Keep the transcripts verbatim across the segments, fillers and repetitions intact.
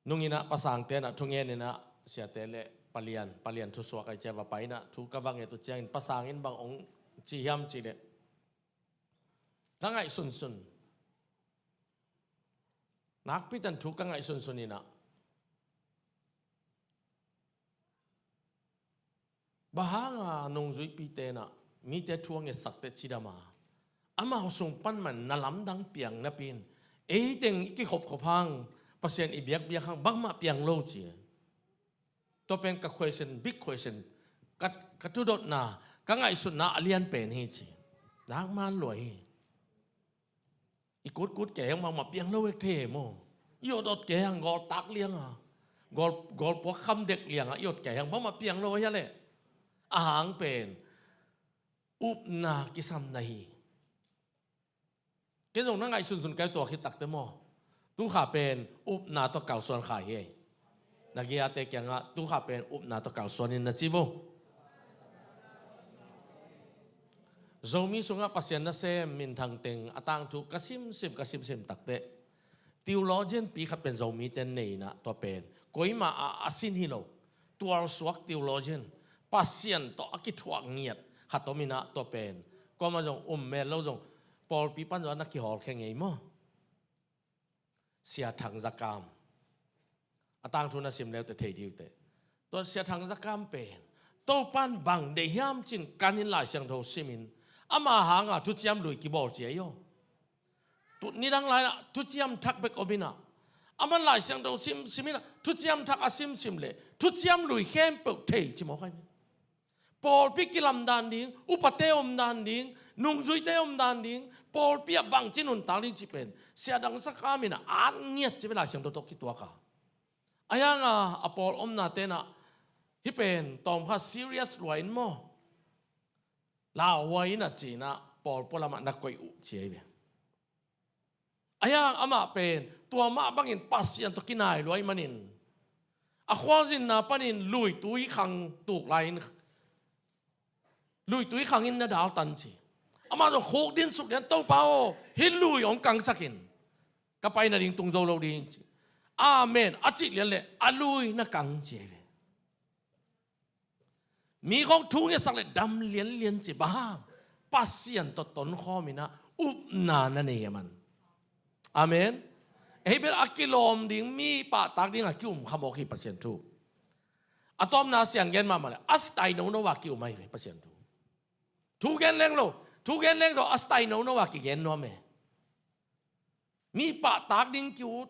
Nung inah pasangte inah thungen inah siate le palian, palian thusuak ai cia va pai inah thu ka va nget uh ciangin pasang in bang ong ci hiam cih leh ka ngaihsunsun. Nakpi tan thu ka ngaihsunsun inah bang hanga nungzuipite inah mite thu a ngetsakte cidam a, amau sung pan man na lamdang piang napi in eiteng i kikhopkhop hang, Pasian i biakbiak hang bangmah piang lo ci. Tua pen ka question, big question, ka, ka thudotna, ka ngaihsutna a lian pen hi ci. Nakman lua hi. I kutkut kei hang bangmah piang lo ek thei maw? I otawt kei hang gawltak lianga, gawl, gawlpuak kham dek lianga i ot kei hang bangmah piang lo hia leh? A hang pen upna kisam na hi. Ken zong na ngaihsunsun kai tua khit takte maw? Tukha pen upna tawh kalsuan kha hi ei. Na giate kiangah tukha pen upna tawh kalsuan in na ci vo. Zomi sungah Pasian nasem minthang teng a tangthu ka simsim, ka simsim takte theologian pi khat pen Zomite nei inah tua pen koima a, a sin hi lo. Tualsuak theologian, Pasian tawh a kithuah ngiat khat om inah tua pen kuamah zong um mel lo zong pawlpi pan zong a na kihawlkhia ngei maw? Sia Thang Za Kam. A tangthu na sim leute thei dih uh teh. Tua Sia Thang Za Kam pen Topan bang deih hiam cin kan in Lai Siangtho simin ama hanga thuciam lui kibawl cia i aw. Tut nidang lai-ah thuciam thak bek om inah aman Lai Siangtho sim, sim inah thuciam thak a simsim leh thuciam lui khempeuh thei ci mawk ai. Pawlpi kilamdan ding, upate omdan ding, nungzuite omdan ding, pawlpi ah bangci nuntak ding cih pen Sia Thang Za Kam inah at ngiat ci ve Lai Siangtho tawh kituak a. A hianga a pawl omnate inah hih pen tawmkhat serious lua in maw? Lauhuai inah ci inah pawl pualamah na koih uh ci ai ve. A hiang amah pen tua mah bangin Pasian tawh kinai lua ahih manin a khualzinna panin luitui khang tuk lai-in luitui khangin na daltan ci. Amah zong khuk din suk lian, Topa aw, hih lui hong kangsak in, ka pai nading tung zo lo ding ci. Amen a cih lian leh a lui na kang ci ai ve. Mi khawng thu ngetsak leh dam lianlian ci bang hang? Pasian tawh tonkhawm inah upna na nei a man. Amen. Ei bel a kilawm ding, mi pahtak ding a ki-um kha mawk hi Pasian thu. A tawpna siang gen mahmah leh a style nono a ki-um ahi ve Pasian thu. Thu gen leng lo, thu gen leng lo a style nono a kigen nuam e. Mi pahtak ding ki-ut,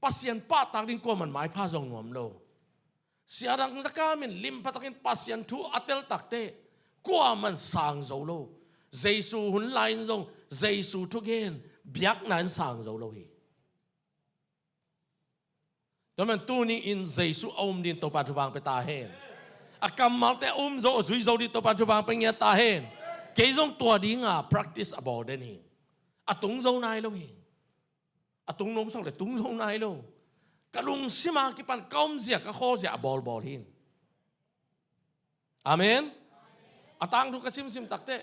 Pasian pahtak ding kuaman maipha zong nuam lo. Sia Thang Za Kam in limpha takin Pasian thu a tel takte kuaman sang zo lo. Jesu hun lai-in zong Jesu thugen biakna in sang zo lo hi. Tua man tuni-in Jesu a um ding Topa thupha pia ta hen. A kammalte a um zo, a zui zo ding Topa thupha pia ngiat ta hen. Kei zong tua dinga practice a bawl den hi. A tung zo nai lo hi. A tung nomsak leh tung zo nai lo. Ka lungsim a kipan ka omzia, ka khawlzia a bawlbawl hi. Amen. A tangthu ka simsim takte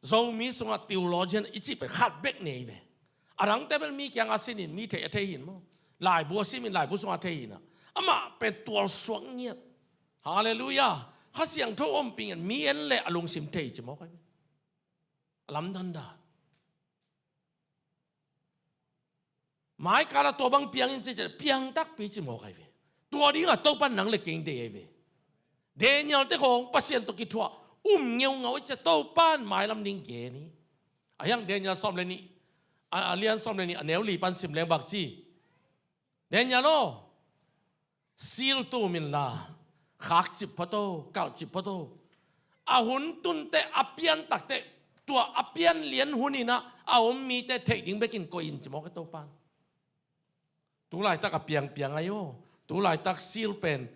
Zomi sungah theologian i cih pen khat bek nei ve. A dangte bel mi kiangah sinin mi thei a thei hin maw? Laibu a simin laibu sungah thei hinah amah pen tualsuak ngiat. Halleluiah. Kha Siangtho ompih ngiat, mi en leh a lungsim thei ci mawk ai ve. A lamdang dan. Maikal a tua bang piang in ci ciah piang takpi ci mawk ai ve. Tua dingah Topan nang le kei dei ai ve. Daniel te khawng Pasian tawh kithuah um ngeungau i ciah Topan mailam ding gen hi. A hiang Daniel sawm le nih, a, a lian sawm le nih a neu li pan sim leng bang ci. Daniel aw, sil tum inla, khakcip phot o, kalhcip phot o. A hun tunte a pian takte tua a pian lian hun inah a om mite theih ding bekin koih in ci mawk e Topan. Tulaitak a piangpiang ai aw. Tulaitak sil pen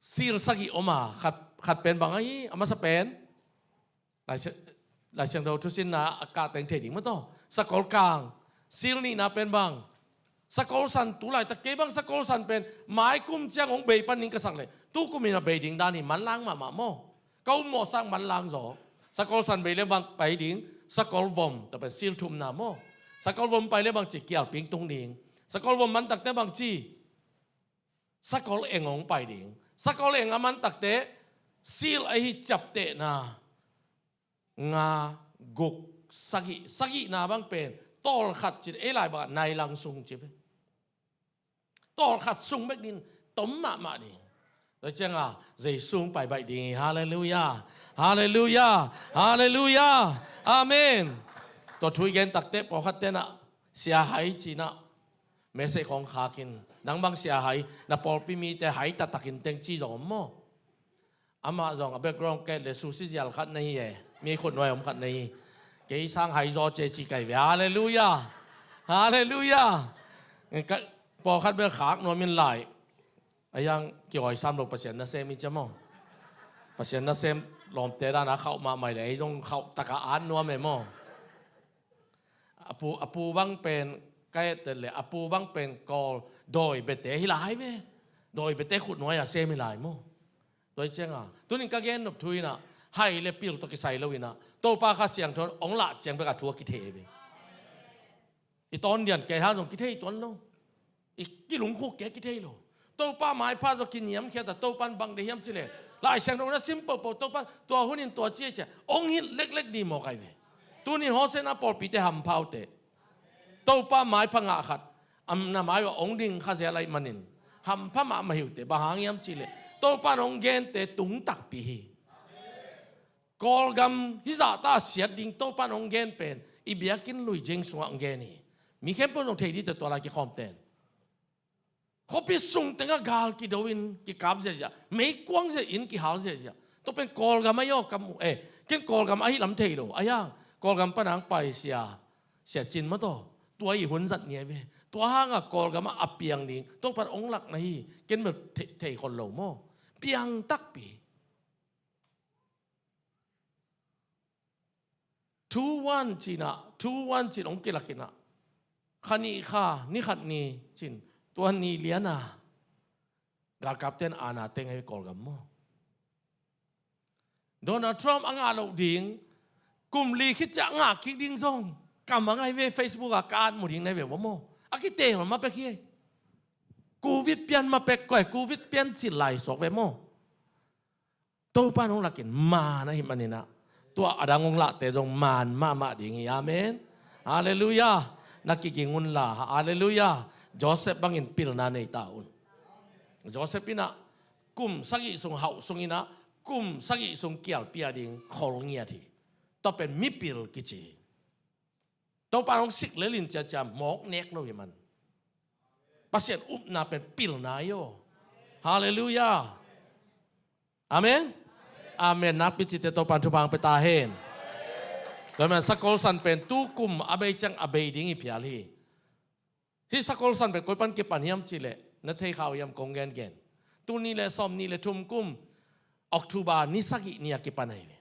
sil sagih om a, khat, khat pen bang ahi, a masa pen Lai Siang, Lai Siangtho thusinna a kah teng thei ding mah tawh. Sakol kang, sil nihna pen bang? Sakol san, tulaitak kei bang sakol san pen mai kum ciang hong bei pan ding ka sak leh tu kum in a bei ding dan hi, manlang mahmah maw? Ka um mawhsak manlang zaw. Sakol san bei le bang pai ding, sakol vom, tua pen sil thumna maw? Sakol vom pai le bang ci kialping tung ding. Sakol vom man takte bangci, sakol eng hong pai ding. Sakol eng a man takte, sil ahi ciaptehna nga, guk, sagih, sagihna bang pen tawlkhat cin, ei lai bangah nai lang sung ci ve. Tawlkhat sung bek din tom mahmah ding. Tua cianga Jesu hong pai baih ding hi. Halleluiah. Halleluiah. Halleluiah. Amen. Tua thu i gen takte pawlkhat tenah sia hai cinah message khawng khakin, nang bang sia hai, na pawlpi mite hai taktakin teng ci zong om maw? Amah zong a background ket le sushi zial khat na hi e. Mi khut nuai om khat na hi. Kei sang hai zaw ce ci kai ve. Halleluiah. Halleluiah. Ka, pawlkhat bel khak nuam in lai. A yang kiawi sam lo Pasian nasem hi cia maw? Pasian nasem lawmte dana khauh mahmah le ei zong khauh taka an nuam e maw? A pu, a pu bang pen, ka et le, a pu bang pen Kawl dawi bete hi lai ve. Dawi bete khut nuai a sem hi lai maw? Tua hi cianga tunin ka gen nop thu inah, hai le pil tawh kisai lo inah, Topa Kha Siangtho in hong lah ciang bek a thu a kithei ve. I tawndian kei hang zong kithei tuan lo. I kilungkhuk kei kithei lo. Topa maipha zaw kiniamkhiat a, Topa in bang deih hiam cile, Lai Siangtho na sim pohpoh, Topa tua hunin tua ci e cia hong hilh leklek ni maw kai ve. Tunin Hosanna pawlpite hampha uh teh. Topa maipha ngah khat a na mai uh a hong ding kha zel ahih manin hampha mahmah hi uh teh. Bang hang hiam cile, Topa in hong gente tung takpi hi. Kawlgam hih zahta a siat ding Topa in hong gen pen i biakinn lui zing sungah hong gen hi. Mi khempeuh zong thei dih teh tua lai kikhawm ten. Khuapi sung tengah gal kido in kikap ziahziah, meikuang ziah in kihal ziahziah. Tua pen Kawlgam ahi aw ka mu e. Ken Kawlgam ahi lam thei lo. Ahi hang Kawlgam pan hong pai sia, sia cin mah tawh tua i hun zat ni ahi ve. Tua hangah Kawlgam ah a piang ding Topa in hong lak na hi. Ken bel thei, thei khol lo maw? Piang takpi. Thu wan cinah, thu wan cin hong kilak inah, kha nih kha, ni khat ni cin, tua ni liana galkapten ana teng ahi Kawlgam maw? Donald Trump a ngah loh ding, kum li khit ciah ngah kik ding zong kam a ngai ve. Facebook ah ka at mu ding na hi ve maw? A kiteel mah pek hi. Covid pian mah pek koi, Covid pian cil lai suak ve maw? Topa in hong lakin man ahih maninah, tua a dang hong lahte zong man mahmah ding hi. Amen. Halleluiah. Na kiging unla, halleluiah, Joseph bangin pilna nei ta un. Joseph inah kum sagih sung hauh sung inah kum sagih sung kialpi a ding khol ngiat hi. Tua pen mipil kici hi. Topa in hong sik lelin ciacia mawk nek lo hi man. Pasian upna pen pilna hi aw. Halleluiah. Amen. Amen. Nakpi cite Topa in thupha hong pia ta hen. Tua man sakol san pen tu kum a bei ciang a bei ding hi phial hi. Hih sakol san pen koi pan kipan hiam cih leh na thei kha uh hiam kong gengen. Tul nih le sawm nih le thum kum October ni sagih ni a kipan ahi ve.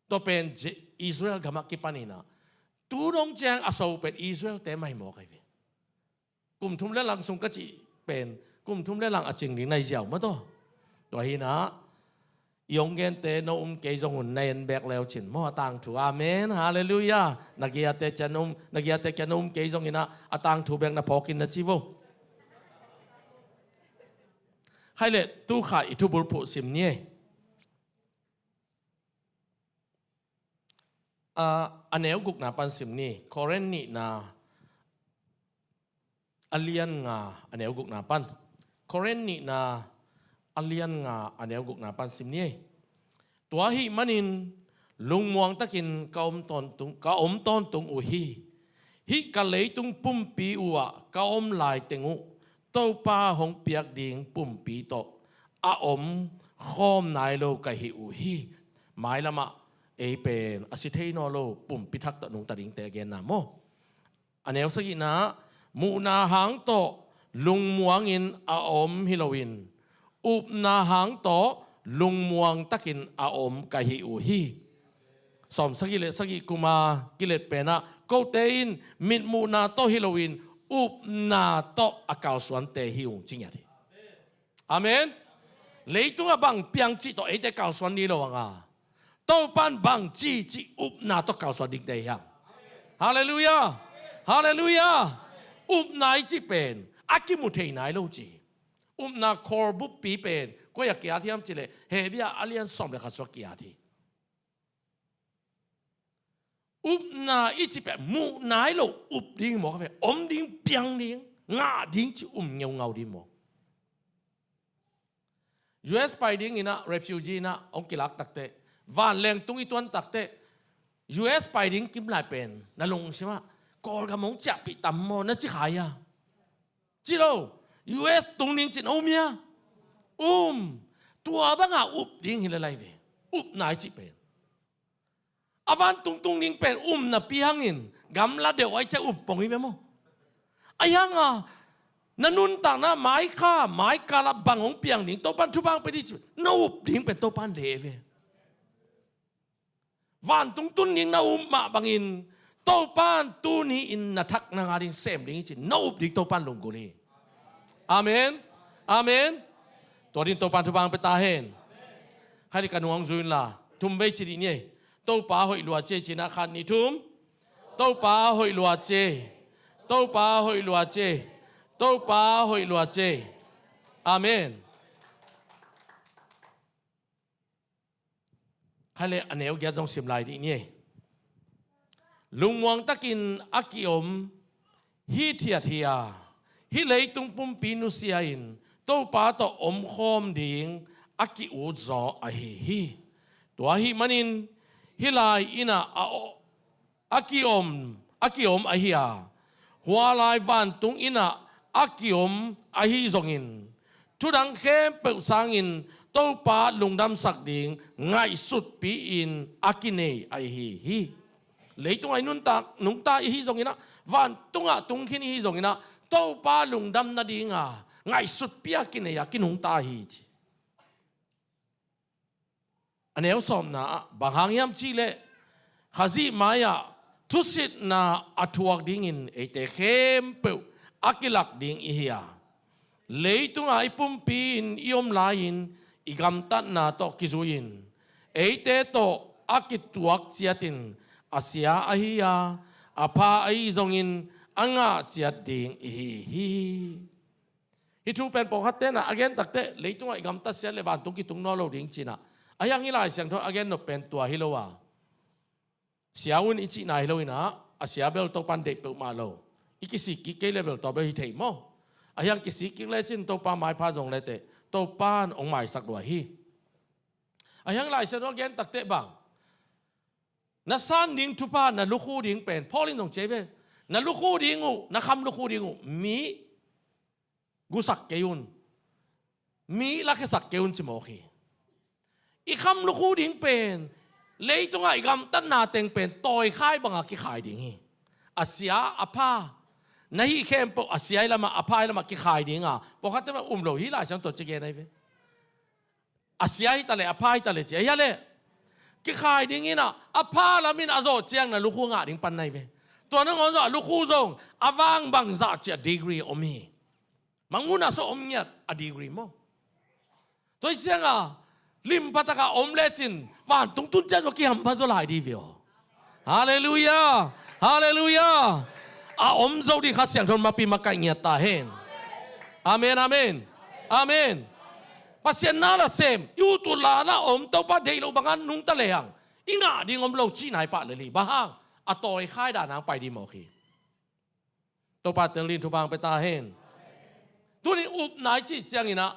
Tua pen Je-, Israel gamah kipan inah tu dong ciang a so pen Israel te mah hi mawk ahi ve. Kum thum le lang sung ka cih pen kum thum le lang a cing ding na hi ziau mah tawh. Tua hi inah i hong gente no um kei zong un na en bek leu cin maw a tangthu. Amen. Halleluiah. Na giate ciah no um, na giate ciah no um kei zong inah a tangthu bek na phawkin na ci vo. Khaile tu kha i thubulphuh sim ni ei. A, a neu gukna pan sim ni. Korin nihna a lian nga a neu gukna pan. Korin nihna a lian nga a neu gukna pan sim ni ei. Tua ahih manin lungmuang takin ka om tawntung, ka om tawntung uh hi. Hih ka leitung pumpi uhah ka om laiteng uh Topa hong piak ding pumpi tawh a om khawm nai lo ka hi uh hi. Mailamah ei pen a si thei nawn lo pumpi thak tawh nungta dingte a genna maw? A neu sagihna, muhna hang tawh lungmuangin a om hi loin upna hang tawh lungmuang takin a om ka hi uh hi. Sawm sagih le sagih kuma kilet penah kote in mitmuhna tawh hi loin upna tawh a kalsuante hi ung ci ngiat hi. Amen. Leitungah bang piang cih tawh eite kalsuan ni lo anga, Topan bang ci cih upna tawh kalsuan dingte hiam? Halleluiah. Halleluiah. Upna i cih pen a kimu thei nai lo ci. Upna khawlbuppi pen koi a ki-at hiam cih leh Hebru a lian sawm le khat sung a ki-at hi. Upna i cih pen muh nai lo, up ding maw, ka ve, om ding, piang ding, ngah ding ci, um ngeungau ding maw. U S pai ding in ah, refugee in ah hong kilak takteh, vanleng tung i tuan takteh, U S pai ding kim lai pen na lungsim ah Kawlgam hong ciahpih tam maw na ci kha hia? Ci lo. U S tung ding cih na um hia? Um. Tua banga up ding hi le lai ve. Upna i cih pen a vantung tung ding pen um napi hangin gamla deuh a i ciah up pong hi ve maw. Ahi hanga na nuntakna mai kha, mai kal ah bang hong piang ding, Topan thupha hong pia ding ci, na up ding pen Topan leh ve. Vantung tun ding na up mah bangin Topan tuni in na thak na ngah ding sem ding hi ci, na up ding Topan lunggulh hi. Amen. Amen. Tua ding Topan thupha hong pia ta hen. Khaile ka nuang zui inla thum vei ci dih ni ei. Topa hoih lua ci ei, ci-in ah khat, nih, thum. Topa hoih lua ci ei. Topa hoih lua ci ei. Topa hoih lua ci ei. Amen. Khaile a neu giat zong sim lai dih ni ei. Lungmuang takin a kiom hithiat hi a, hih leitung pumpi nusia-in Topa tawh omkhawm ding a ki-ut zaw ahi hi. Tua ahih manin hih lai inn ah a, a kiom, a kiom ahi a, hua lai vantung inn ah a kiom ahi zongin, thudang khempeuh sangin Topa lungdamsak ding ngaihsutpi-in a kinei ahi hi. Leitung ah i nuntak, nungta ihi zongin ah, vantungah tungkhin ihi zongin ah, Topa lungdam nadinga ngaihsutpi a kinei a kinungta hi ci. A neu sawmna ah bang hang hiam cih leh, Khazih mai-ah thusitna a thuak dingin eite khempeuh a kilak ding ihi a, leitungah i pumpi-in i om lai-in i gamtatna tawh kizui-in eite tawh a kituak ciatin a sia ahi a, a pha ahi zongin a ngah ciat ding ihi hi. Hih thu pen pawlkhatte in ah a gen takteh leitungah i gamtat siat leh vantung kitung nawn lo ding ci-in ah, ahi hang hih Lai Siangtho a gen nop pen tua hi lo a, sia un i cihna hi lo in ah, a sia bel Topan deih peuhmah lo. I kisik kik kei leh bel tua bel hi thei maw. Ahi hang kisik kik lecin Topa maipha zong leteh Topan hong maisak lua hi. Ahi hang Lai Siangtho a gen takteh bang, na san ding thupha, na lukhu ding pen Paul in zong ci hi ve. Na lukhu ding uh, na kham lukhu ding uh mi gusak kei un, mi lakhiasak kei un ci mawk hi. I kham lukhu ding pen leitungah i gamtatna teng pen tawikhai banga kikhai ding hi. A sia a pha, na hih khempeuh a sia i lamah, a pha i lamah kikhai dinga pawlkhatte mah um lo hi. Lai Siangtho ci gen ahi ve. A sia hi ta leh, a pha hi ta leh ci ahi a leh, kikhai ding in ah, a pha lam in a zawh ciang na lukhu ngah ding pan na hi ve. Tua nangawn zong a lukhu zong a vang bangzah ci a degree om hi. Mangmuhna sawh om ngiat a degree maw. Tua hi cianga lim pha takah om lecin vantung tun ciang zong kihampha zaw lai dih ve aw. Halleluiah. Halleluiah. A om zo ding Kha Siangtho in mapi makaih ngiat ta hen. Amen, amen. Amen. Pasian na la sem, i ut uh la na om, Topa deih loh bangin nungta lehang i ngah ding om lo cihna hi pah lel hi. Bang hang? A tawikhai dan hang pai ding mawk hi. Topa tel ding thupha hong pia ta hen. Tuni upna i cih ciangin ah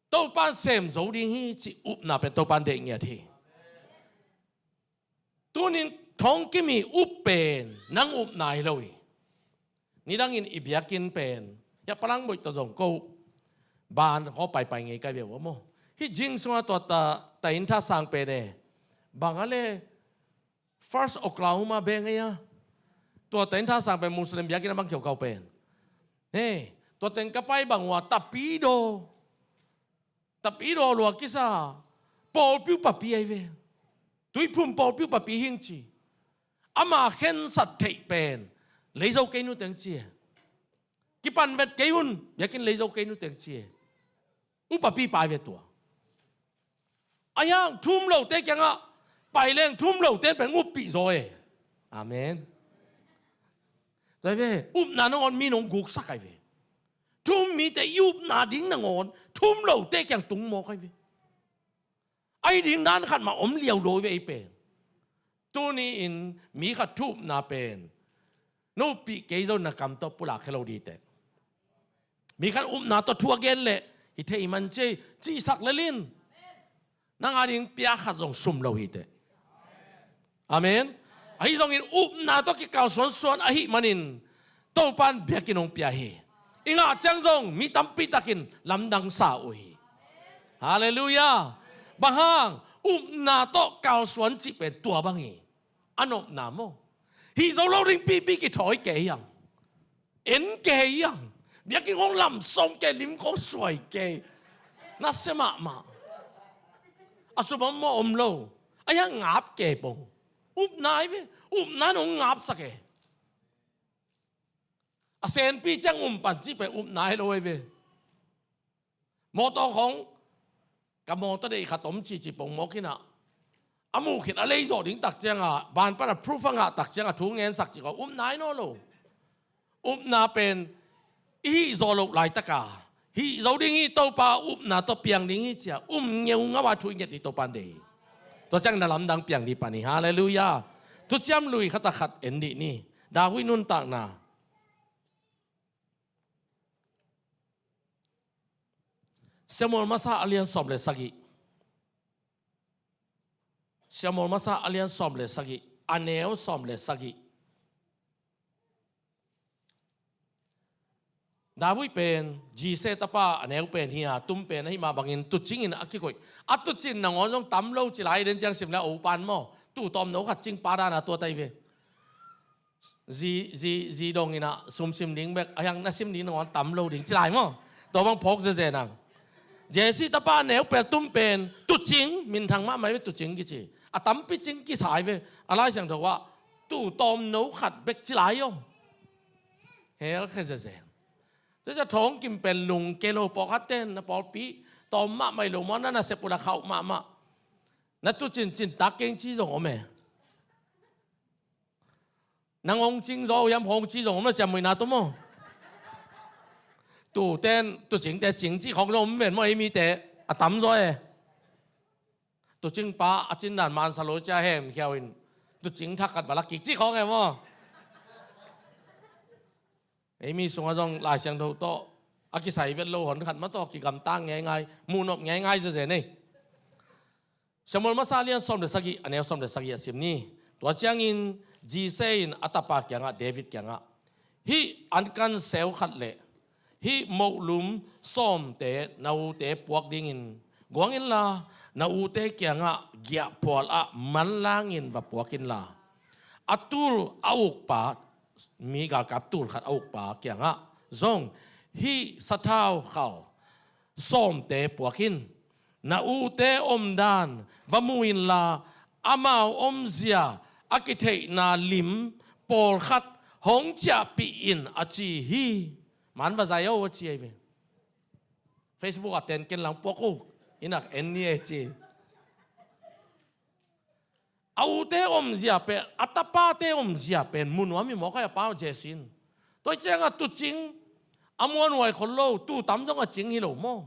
Topan sem zo ding hi cih upna pen Topan deih ngiat hi. Tunin thongkim i up pen nang upna hi lo hi. Nidangin i biakinn pen, hiah Palangboih tawh zong ko ban khaw paipai ngei kai ve uh a maw. Hih Jing sungah tua ta, ta inn thasang pen e, bang a le First Oklahoma beng ei a, tua ta inn thasang pen Muslim biakinn a bang khiaukau pen. He, tua teng ka pai bang uh a, tapidaw, tapidaw lua kisa, pawlpi uh papi ahi ve. Tuiphum pawlpi uh papi hing ci. Ama khensat theih pen leizo kei nuteng ci e. Kipan vet kei un, biakinn leizo kei nuteng ci e. Upapi pai ve tua. Ahi hang thum lote kiangah pai leng thum lote pen uppih zaw e. Amen. Tua hi ve, upna nangawn mi nong guksak ahi ve. Thu um mite i upna ding nangawn thu um lote kiang tung mawk ahi ve. Ahi ding dan khat mah om liau lo hi ve ei pen. Tuni-in mi khat thu upna pen no pih kei zo na kam tawh pulak khia lo ding teh. Mi khat upna tawh thu a gen leh hi thei man ci ei, cihsak lel in. Nang a ding pia khat zong sum lo hi teh. Amen. Ahi zongin upna tawh kikalsuan suan ahih manin Topan biakinn hong pia hi. I ngah ciang zong mi tampi takin lamdang sa uh hi. Halleluiah. Bang hang? Upna tawh kalsuan cih pen tua bang hi. A nopna maw? Hih zo lo ding pipi kithawi kei hiam? En kei hiam? Biakinn khong lamsawm kei, lim khong suai kei. Nasia mahmah. A sum om maw, om lo? A hiang ngap kei pong. Upna hi ve. Upna in hong ngapsak e. A senpi ciang um pan cih pen upna hi lo hi ve. Mawtaw khong, ka mawtaw deih khat om cici pong mawk inah, a muh khin a lei zawh ding tak cianga, ban pana proof a ngah tak cianga thu ngensak cih khong upna hi nawn lo. Upna pen i hih zawh loh laitaka hih zo ding hi, Topa upna tawh piang ding hi cia um ngeungau a thu i nget ding Topan deih hi. Tua ciang na lamdang piang ding pan hi. Halleluiah. Thuciam Lui khat a khat en dih ni. David nuntakna. Samuel masa a lian sawm le sagih. Samuel masa a lian sawm le sagih, a neu sawm le sagih. David pen Jesse tapa a neu pen hi a, tum pen ahi mah bangin tucing in a kikoih. A tucin nangawn zong tam lo ci lai, den ciang sim le a upan maw, tu tawmno khat cing pa dana tua tai ve. Zi, zi, zi dong inah sum sim ding bek, a hiang na sim ding nangawn tam lo ding ci lai maw? Tua bang phawk zeze nang. Jesse tapa neu pen tum pen tucing, minthang mahmah ve tucing kici. A tampi cing kisai ve. A Lai Siangtho ah tu tawmno khat bek ci lai aw. Hel khe zeze. Tua cia thawng kim pen lung kei lo pawlkhat ten na pawlpi tawm mahmah lo maw, na nasep uh na khauh mahmah. Na tucin cin tak keng ci zong om e. Nang hong cing zaw uh hiam, hong ci zong om lo ciammuihna tua maw? Tuten tucingte cing cih khawng zong om ven maw, ei mite a tam zaw e. Tucingpa a cindan mansa lo cia hemkhiau in tucing thak khat va la kik cih khawng e maw? Ei mi sungah zong Lai Siangtho tawh a kisai vet lo hon khat mah tawh kigamtang ngeingai, muhnop ngeingai zeze nei. Samuel masa lian sawm le sagih, a neu sawm le sagih a sim ni. Tua ciangin Jesse in a tapa kiangah, David kiangah, hih ankan seu khat le hih mohlum sawmte na ute puak dingin guang inla, na ute kiangah giahphual ah manlangin va puak inla, a tul a ukpa, mi galkap tul khat a ukpa kiangah zong hih sathau khal sawmte puak in. Na ute omdan va mu inla, amau omzia a kitheihna lim pawlkhat hong ciahpih in, a ci hi. Man va zai o, a ci ahi ve. Facebook ah ten ken lang puak o, inak en ni e ci. A ute omzia pen, a tapate omzia pen mu nuam hi mawk a, a pau Jesse in. Tua ciangah tucing a muanhuai khol lo, tu tam zong a cing hi lo maw?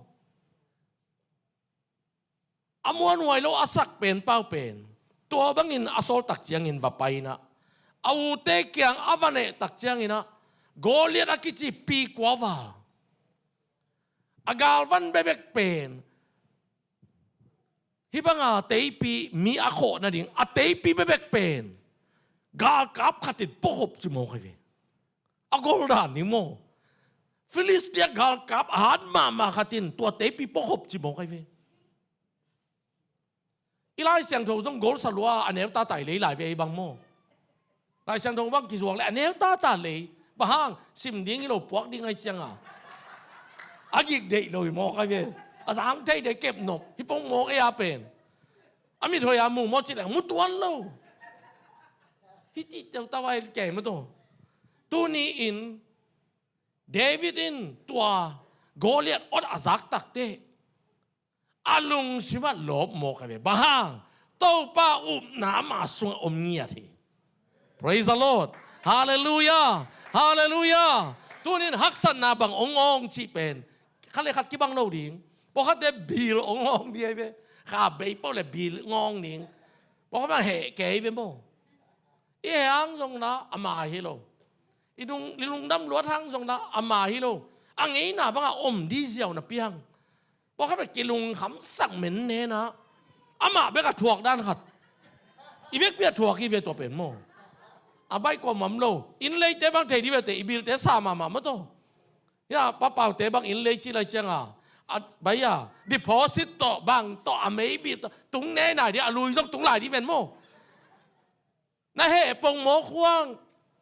A muanhuai lo a sak pen pau pen, tua bangin a sawl tak ciangin va pai inah, a ute kiang a va neh tak cianginah, Goliat a kici pi kua val, a galvan bekbek pen, hih banga teipi mi a khawh nading a teipi bekbek pen galkap khatin puakhop ci mawk ahi ve. A goldan ni maw? Filistia galkap a hat mahmah khatin tua teipi puakhop ci mawk ahi ve. I Lai Siangtho zong golsa lua a neu tata i lei lai ve, ei bang maw? Lai Siangtho bang kizuak le a neu tata lei. Bang hang? Sim ding hi lo, puak ding ahi cianga a gik deih lo hi mawk ahi ve. A zang theithei kepnop hi pong mawk ei a pen. A mit hoih a mu maw cih leng mu tuan lo. Hih cih teutau a hi kei maw taw. Tuni-in David in tua Goliat ot a zak takteh a lungsimah lawp mawk ahi ve. Bang hang? Topa upna ama sungah om ngiat hi. Praise the Lord. Halleluiah. Halleluiah. Tunin haksatna bang ong awng cih pen khat le khat kibang lo ding. Pawlkhatte bil ong awng ding ahi ve. Kha bei pawh le bil ong awng ding. Pawlkhat bang heh kei ve maw. I heh hang zong la ama hi lo. I lungdam luat hang zong la ama hi lo. A ngeina bangah om ding ziau na piang. Pawlkhat bek kilungkhamsak men nena. Amah bek a thuak dan khat. I vekpi a thuak hi ve tua pen maw. A baih kua mam lo. Inn leite bang thei dih ve te i bilte sa mahmah maw tawh. Ya, papaute bang inn lei ci lai cianga a baih a deposit tawh bang tawh a mei bil tawh tung ne nai dih a lui zong tung lai dih ven maw. Na heh pong mawk huang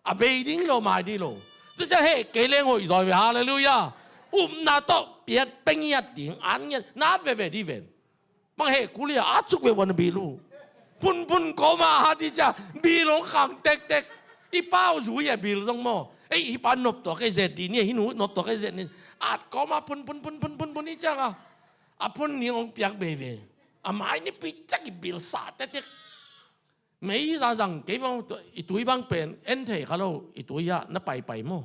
a bei ding lo mai dih lo. Tua ciang heh kei leng hoih zaw ve. Halleluiah. Upna tawh piat pengiat ding an ngiat nat veve dih ven. Bang heh kulia a cuk ve wan a bil uh. Phunphun kawma a hat hi cia bil hong khang tektek. I pau zui a bil zong maw. Ei hi pa nop tua kei zet dih ni hi nu nop tua kei zet ni. At kawma phunphun phunphun phunphun hi cianga a phun ni hong piak bei ve. A mai ni pi cak i bil sa tektek. Mei zazang kei bang i tui bang pen en thei kha lo i tui ah na paipai maw.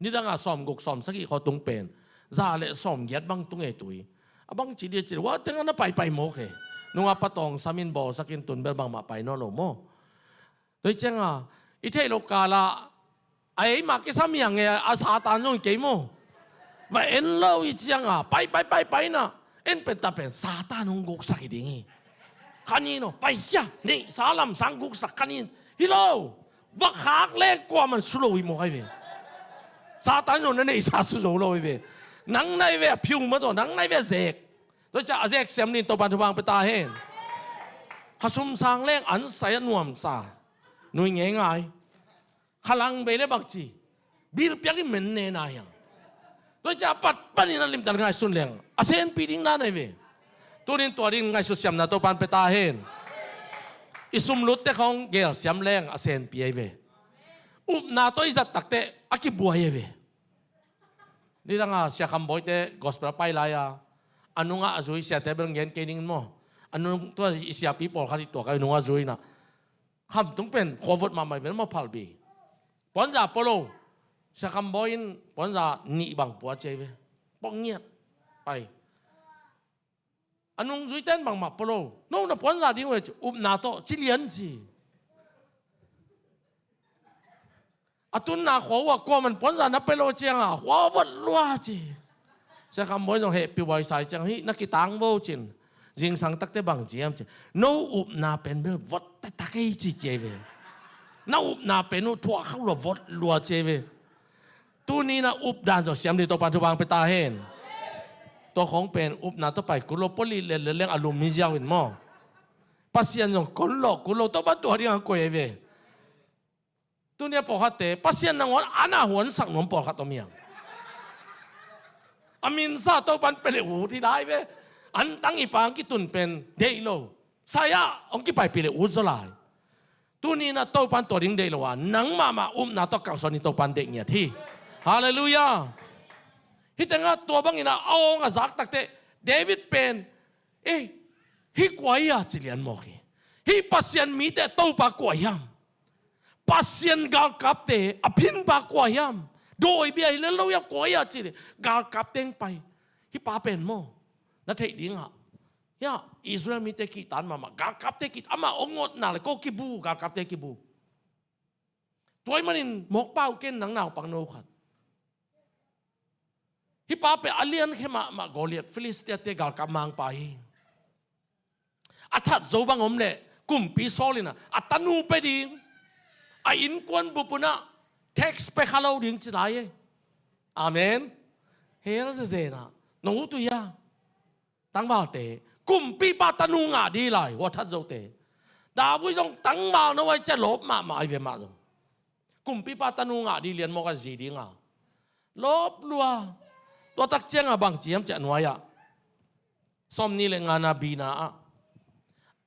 Nidanga sawm guk sawm sagih khaw tung pen za le sawm giat bang tung e tui. A bang ci dia ci wa tenga na paipai maw khe. Nunga patawng samin bawlsakin tun bel bangmah pai naw lo maw. Tua hi cianga i theih lo kala a eima kisam hiang e a Satan zong kei maw. Va en lo i cianga pai pai pai pai na en pen ta pen Satan hong guksak hi ding hi. Khanin aw pai hia neihsa lamsang guksak khanin hi lo. Va khak leng kuaman su lo hi maw kai ve. Satan zong na neihsa su zo lo hi ve. Nang nai ve a phiu ma tawh nang nai ve a zek. Tua cia a zek siam nin Topan thupang pe ta hen. Khasum sang leng an sai a nuamsa nui ngeingai. Khalang bei le bangci bil piak in men nena hiang. Tua cia a pat panin a limtan ngaisun leng a senpi ding na nai ve. Tunin tua ding ngaisut siamna Topan pe ta hen. I sumlutte khong gel siam leng a senpi ai ve. Upna tawh i zat takte a kibuai ai ve. Nidanga Sia Kham Bawite gospel a pai lai-a a nungah a zui siate bel ngen kei ning maw. A nung tua i siapi pawlkhat i tuak a i nungah zui na. Khamtung pen khuavot mahmah ven maw phalbi. Puanza polo. Sia Kham Bawi in puanza nih bang pua ciai ve. Pok ngiat pai. A nungzuite in bangmah pua lo. No na puanza ding uh e ci upna tawh ci lian ci. A tunna khua uh a kuaman puanza na pe lo cianga khua vot lua ci. Sia Kham Bawi zong hehpih huai sai ciang hih na kitang bo cin. Zingsang takte bang ciam ci. No upna pen bel vot taktak ei ci ci ei ve. Na upna pen uh thuah khauh lua vot lua ci ei ve. Tuni na updan tawh siam dih Topan thupang pe ta hen. Tua khong pen upna tawh pai kul lo pawlih let let leng a lum hi ziau in maw. Pasian zong kon lawh kul lo Topan tua ding a koih ei ve. Tuni a pawlkhatte Pasian nangawn ana huansak nuam pawlkhat om hiang. A minsa Topan pe le ut hi lai ve. Antang i pang kitun pen deih lo. Saya hong kipaipih le ut zaw lai. Tuni na Topan tua ding deih lo a nang mahmah upna tawh kalsuan in Topan deih ngiat hi. Halleluiah. Hih tengah tua bangin a awng a zak takte David pen eh hih kua hi a ci lian mawk hi. Hih Pasian mite Topa kua hiam? Pasian galkapte a phinpa kua hiam? Dawi bia hi le lo hiam kua hi a ci le galkapte hong pai. Hih pa pen maw na theih dingah Hia Israel mite kihtan mahmah galkapte kih amah hong ngotna le ko kibu galkapte kibu. Tua ahih manin mawkpa uh ken nang naupang no khat. Hih pa pen a liankhe mahmah Goliath Filistiate galkap mangpa hi. A that zo bang om leh kumpi Saul in a tanu pe ding a innkuan bup unah tax pe kha lo ding ci lai e. Amen. Hel zezenah nong ut uh hia? Tangvalte kumpipa tanu ngah dih lai hua that zote. David zong tangval no ai cia lawp mahmah ai ve mah zong kumpipa tanu ngah dih lian mawk a zi dinga lawp lua. Tua tak cianga bang ciam ciah nuai-ah sawm nih le ngana bina ah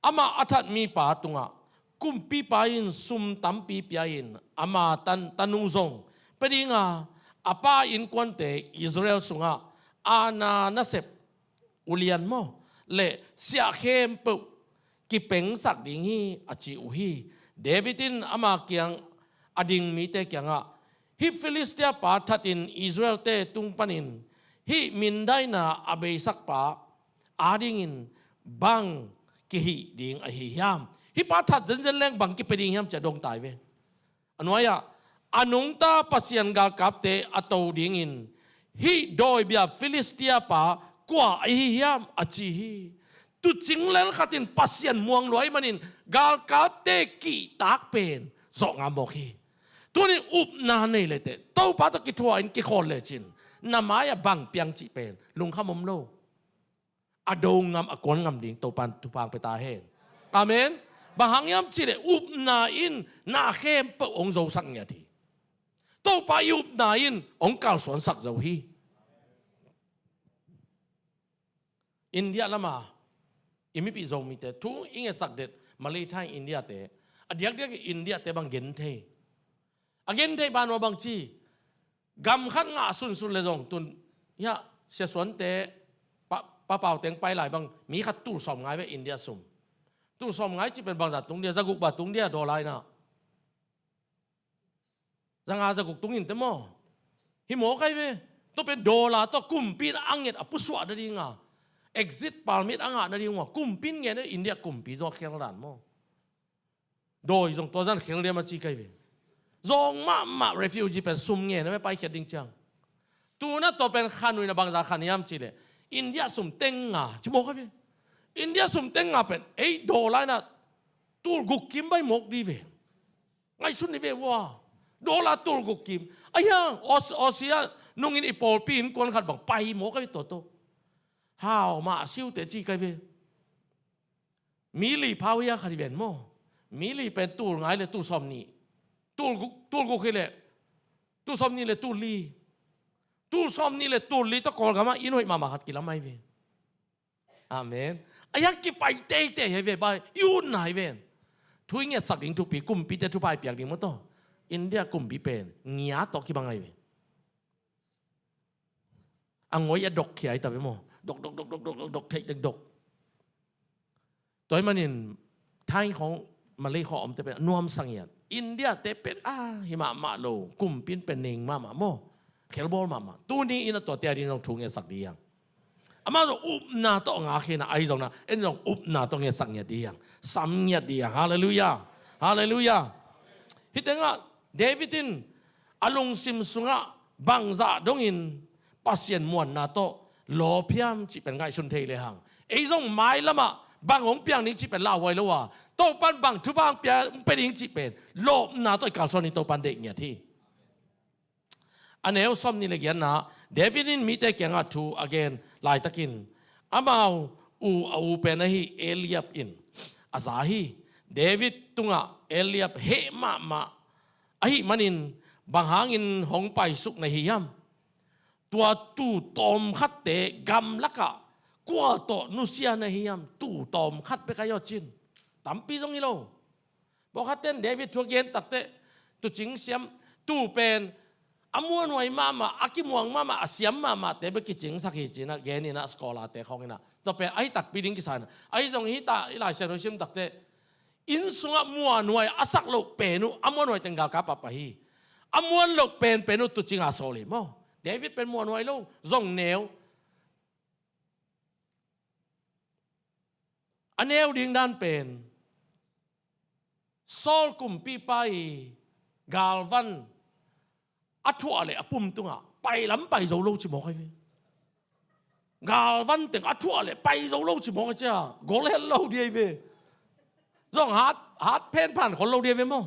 amah a that mipa tungah kumpipa in sum tampi pia in ama tan tanu zong pe dinga a pa innkuante Israel sungah aana nasep ulian maw le siah khempeuh kipengsak ding hi a ci uh hi. David in ama kiang a ding mite kiangah, hih Filistia pa thatin Israel-te tung panin hih mindaina a beisakpa adingin bang kihih ding ahi hiam? Hih pa that zenzen leng bang kipia ding hiam ci-a dong tai ve. A nuai-ah, a nungta Pasian galkapte a to dingin hih dawibia Filistia pa kua ahi hiam a ci hi. Tuucing lel khatin Pasian muang lua ahih manin galkapte kihtak pen zawh ngam mawk hi. Tuni upna nei leteh, Topa tawh kithuah in kikhawl lecin, na mai-ah bang piang cih pen lungkham om lo. A do ngam, a kuan ngam ding Topan thupha pia ta hen. Amen. Bang hang hiam cihleh upna in na khempeuh hong zosak ngiat hi. Topa i upna in hong kalsuansak zo hi. India lama i mipih Zomite thu i ngetsak det, Malay, Thai, India-te, a diakdiak India-te bang gen thei. A gen thei banah bang ci, gam khat ngah sunsun le zong tun, hiah, Sia Suante, Pa, Pa Pau teng pai lai bang, mi khat tul sawm ngai ve India sum. Tul sawm ngai cih pen bangzah tung dia, za guk bang tung dia dollar inah. Za nga za guk tung inteh maw. Hi mawk ahi ve. Tua pen dollar tawh kumpi in a nget a pusuah nading a, exit permit a ngah nading uh a, kumpi in nget, India kumpi zong a khel dan maw. Dawi zong tua zan khel diam a ci ka hi ve. Zawng mahmah refugee pen sum ngen a ve, paikhiat ding ciang. Tu-in ah tua pen khan uh in ah bangzah khan hiam cihleh, India sum teng nga ci mawk ahi ve. India sum teng nga pen ei dollar inah tul guk kim bai mawk ding ve. Ngaihsun ni ve ua. Dollar tul guk kim. Ahi hang, Aus-, Aussie ah nungin i pawlpi innkuan khat bang pai mawk ahi ve tua tawh. Hau mah siute ci ka hi ve. Mi li phau hia khat hi ven maw. Mi li pen tul nga hi leh tul sawmnih. Tul guk, tul guk hi leh tul sawmnih leh tul li. Tul sawmnih leh tul li tawh Kawlgam ah inn hoih mahmah khat kilam ahi ve. Amen. A hiang kipai teitei ahi ve, bai, i utna ahi ven. Thu i ngetsak ding thupi, kumpite thupha i piak ding maw tawh. India kumpi pen ngia tawh kibang ahi ve. A ngoi a dok khia hi ta ve maw. Dok, dok, dok, dok, dok, dok, dok, theih dek dok. Tua ahih manin Thai khawng, Malay khawng omte pen a nuamsa ngiat. India-te pen a hi mahmah lo, kumpi in pen ning mahmah maw. Khelbawl mahmah. Tuni in ah tuate ading zong thu ngetsak ding hi hang. Amah zong upna tawh ngak hi na, ahi zong na, en zong upna tawh ngetsak ngiat ding hi hang. Sam ngiat ding hi hang. Halleluiah. Halleluiah. Hih tengah David in a lungsim sungah bangzah dongin Pasian muanna tawh lawp hiam cih pen ngaihsun thei lehang, ei zong mailamah bang hong piang ding cih pen lauhuai lo a, Topan bang thupha hong pia, hong pia ding cih pen lawpna tawh i kalsuan ding Topan deih ngiat hi. A neu sawmnih le giatna, David in mite kiangah thu a gen laitakin, amau u, a u pen ahi Eliab in a za hi. David tungah Eliab heh mahmah ahih manin, bang hangin hong paisuk na hi hiam? Tua tuu tawmkhatte gamlakah kua tawh nusia na hi hiam? Tuu tawmkhat bek ahi aw cin. Tampi zong hi lo. Pawlkhatte'n David thu a gen takteh, tuucing siam, tuu pen a muanhuai mahmah, a kimuang mahmah, a siam mahmahte bek kicingsak hi ci-in ah gen in ah, scholar-te khawng in ah. Tua pen ahi takpi ding kisa in ah. Ahi zong hih ta, i Lai Siangtho i sim takteh, inn sungah muanhuai a sak loh pen uh, a muanhuai teng galkap ah pai hi. A muan loh penpen uh tuucing a sawl hi maw. David pen muanhuai lo, zong neu. A neu ding dan pen, Saul kumpipa i galvan a thuah leh a pum tungah pailam pai zo lo ci mawk ahi ve. Galvan teng a thuah leh pai zo lo ci mawk ahi cia, gol het lo ding ahi ve. Zong hat, hat phen phan khol lo ding ahi ve maw.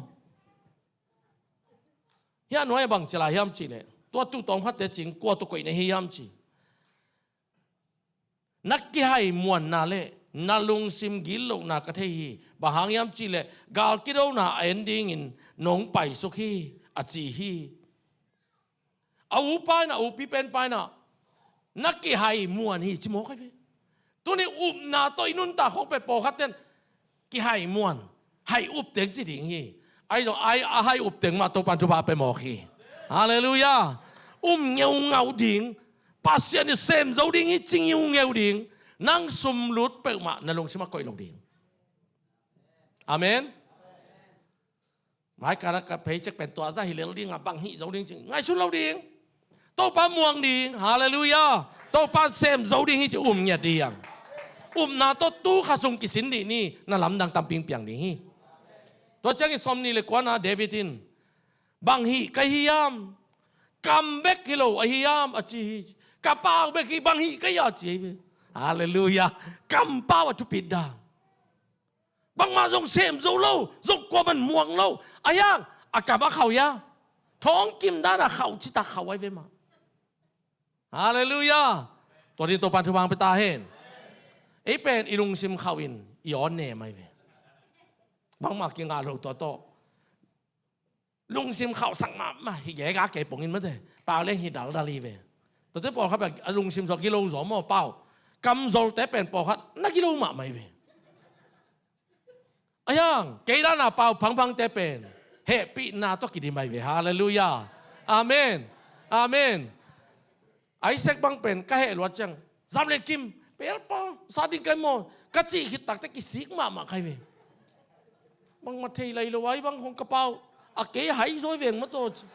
Hih a nuai-ah bang ci lai hiam cihleh, tua tuu tawmkhatte cing kua tawh koih na hi hiam ci. Na kihaimuanna le na lungsim gitlohna ka thei hi. Bang hang hiam cihleh, gal kidona a en dingin nong paisuk hi, a ci hi. A upa in ah, a upi penpa in ah, na kihaimuan hi ci mawk ahi ve. Tuni upna tawh i nuntak khawng pen pawlkhatte'n kihaimuan, hai up teng ci ding hi. Ahi zong, ai, a hai up teng mah Topa'n thupha pia mawk hi. Halleluiah. Um ngeungau ding, Pasian in sem zo ding hi ci ngeungeu ding. Nang sum lut peuhmah na lungsim ah koih lo ding. Amen. Mai kana ka paycheck pen tua zah hi lel ding a, bang hih zo ding ci ngaihsun lo ding. Topa muang ding, halleluiah. Topa sem zo ding hi ci um ngiat ding. Upna tawh tu kha sung kisin dih ni, na lamdang tampi piang ding hi. Tua ciangin sawmnih le kuana David in, bang hih ka hiam? Kam bek hi lo ahi hiam a ci hi. Ka pau bek hi, bang hih ka hiam a ci hi ve. Halleluiah. Kampau a thupit dan. Bangmah zong sem zo lo, zong kuaman muang lo. A hiang, a kam a khauh hia? Thawng kim dan a khauh citak khauh ai ve mah. Halleluiah. Tua din Topan thupha pia ta hen. Ei pen i lungsim khauh in i awn nem ai ve. Bangmah kingah lo tua tawh. Lungsim khauhsak mahmah hi, gega kei pongin mate. Pau leng hi daldal hi ve. Tuate pawlkhat pen a lungsim zaw gilo zaw maw, pau. Kamzolte pen pawlkhat na gilo mahmah hi ve. A hiang, kei dana pau phangphangte pen hehpihna tawh kidim ai ve. Halleluiah. Amen. Amen. Isaac bang pen ka heh luat ciang, zam le kim, pelpal sa ding kai maw, ka cih khit takte kisik mahmah kai ve. Bangmah thei lai lo ai bang hong ka pau, a kei hai zawi veng maw taw ci.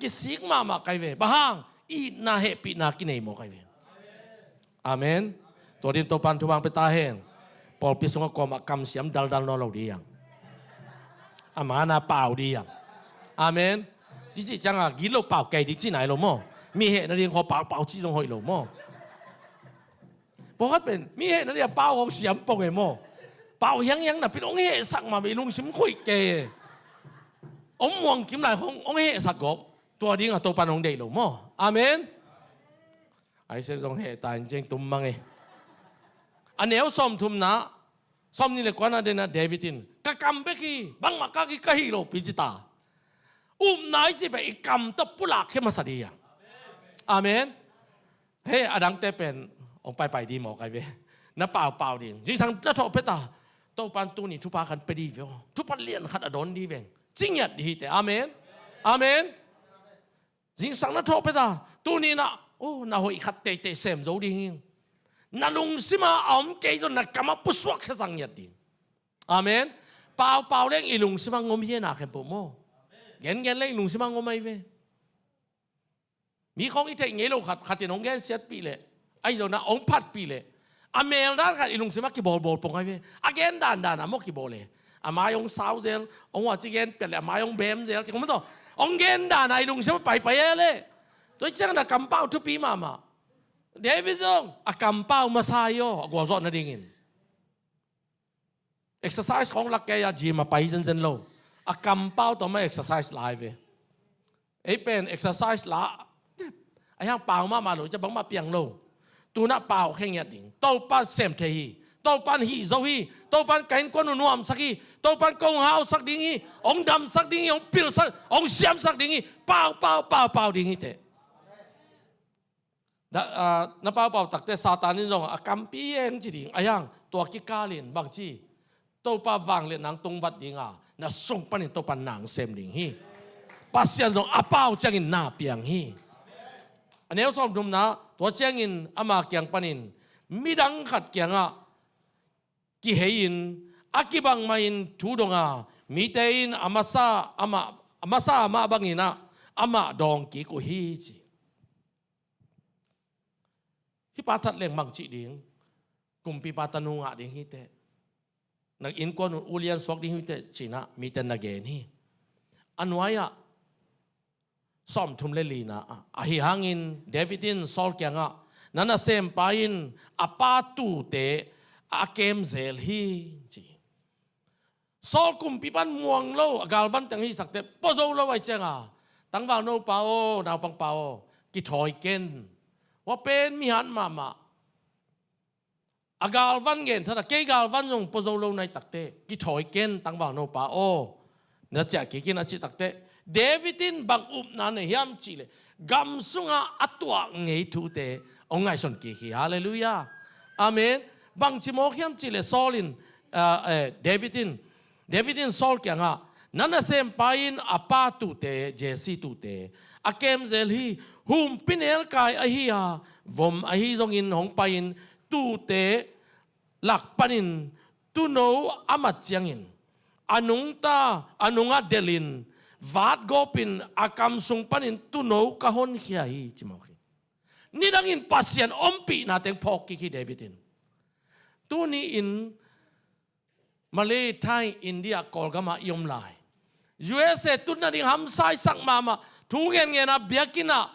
Kisik mahmah kai ve. Bang hang, itna hehpihna kinei maw kai ve. Amen. Tua din Topan thupha pia ta hen. Pawlpi sungah kuamah kamsiam daldal nawn lo ding. A mana pau ding. Amen. Cici cianga gilo pau kei ding ci nai lo maw. Mi heh nading khaw pau pau ci zong hoih lo maw. Pawlkhat pen mi heh nading a pau hong siam pong e maw. Pau hianghiang napi hong hehsak mah mi lungsim khuih kei e. Hong muang kim lai hong, hong hehsak gawp. Tua dingah Topan hong deih lo maw. Amen. Isaac zong heh ta in ciang tum mang e. A neu sawmthumna, sawmnih le kuana dena David in, ka kam bek hi, bangmah kak hi ka hih lo pi ci ta. Upna i ci pen i kam tawh pulak khia masa ding a. Amen. He, a dangte pen hong paipai ding maw kai ve. Na paupau ding. Zingsang na thawh pia ta. Topan tuni thupha khat pia ding ve aw. Thupha lian khat a dawn ding veng. Ci ngiat ding hi te. Amen. Amen. Zingsang na thawh pia ta. Tuni na, oh, na hoih khat teitei sem zo ding hi. Na lungsima a om kei zong na kamah pusuak khia zang ngiat ding. Amen. Paupau leng i lungsimah ngom hi e na khempeuh maw. Gengen leng i lungsimah ngom ai ve. Mi khawng i theih ngei lo khat, khatin hong gensiatpih leh, ahi zongin ah hong phatpih leh, a meldan khat i lungsimah kibawlbawl pong ai ve. A gen dandan ah maw kibawl e. A mai hong sau zel, hong huaci gen piat leh a mai hong bem zel ci khong maw taw. Hong gen dan ah i lungsimah paipai e leh. Tua hi ciangin ah kampau thupi mahmah. David zong a kampau masa hi aw, a gualzawh nadingin. Exercise khawng lak kei a gym a pai zenzen lo. A kampau tawh mah exercise lai ve. Ei pen exercise la. A hiang pau mahmah lo, cia bangmah piang lo. Tunah pau khe ngiat ding. Topan sem thei hi. Topan hih zo hi. Topan ka innkuan uh nuamsak hi. Topan kong hausak ding hi. Hong damsak ding hi. Hong pilsak, hong siamsak ding hi. Pau, pau, pau, pau ding hi teh. Na, ah, na paupau takte Satan in zong a kampi eng ci ding. A hiang, tua kikalin bangci, Topa vangliatna hong tungvat dinga, na sung panin Topa na hong sem ding hi. Pasian zong a pau ciangin na piang hi. A neu sawmthumna, tua ciangin ama kiang panin midang khat kiangah kihei-in a kibang mahin thu donga, mite in a masa amah, a masa amah banginah amah dawng kik uh hi ci. Hih pa that leng bang cih ding, kumpipa tanu ngah ding hi teh. Na innkuan uh ulian suak ding hi teh, cinah mite na gen hi. A nuai-ah sawmthum le lina ah, ahi hangin David in Saul kiangah, na nasempa in a pa tuute a kem zel hi ci. Saul kumpipan muang lo, a galvan teng hi sak teh, pua zo lo ai cianga, tangvalno pa aw, naupang pa aw, kithawi ken. Hua pen mihat mahmah. A galvan gen thata, kei galvan zong pua zo lo nai tak teh, kithawi ken tangvalno pa aw, na ciah kik in a cih tak teh, David in bang upna nei hiam cih leh, gam sungah a tuah ngei thute hong ngaihsun kik hi. Halleluiah. Amen. Bangci mawk hiam cih leh Saul in, ah, eh, David in, David in Saul kiangah, na nasempa in a pa tuute, Jesse tuute a kem zel hi. Humpi nelkai ahi a, vom ahi zongin hong pai-in tuute lak panin tuuno a mat ciangin a nungta, a nungah delhin, vatgawpin a kam sung panin tuuno ka honkhia hi, ci mawk hi. Nidangin Pasian ompihna teng phawk kik hi David in. Tuni-in Malay, Thai, India, Kawlgam ah i om lai. U S A tun nading hamsaisak mahmah, thu ngenngena biakinn ah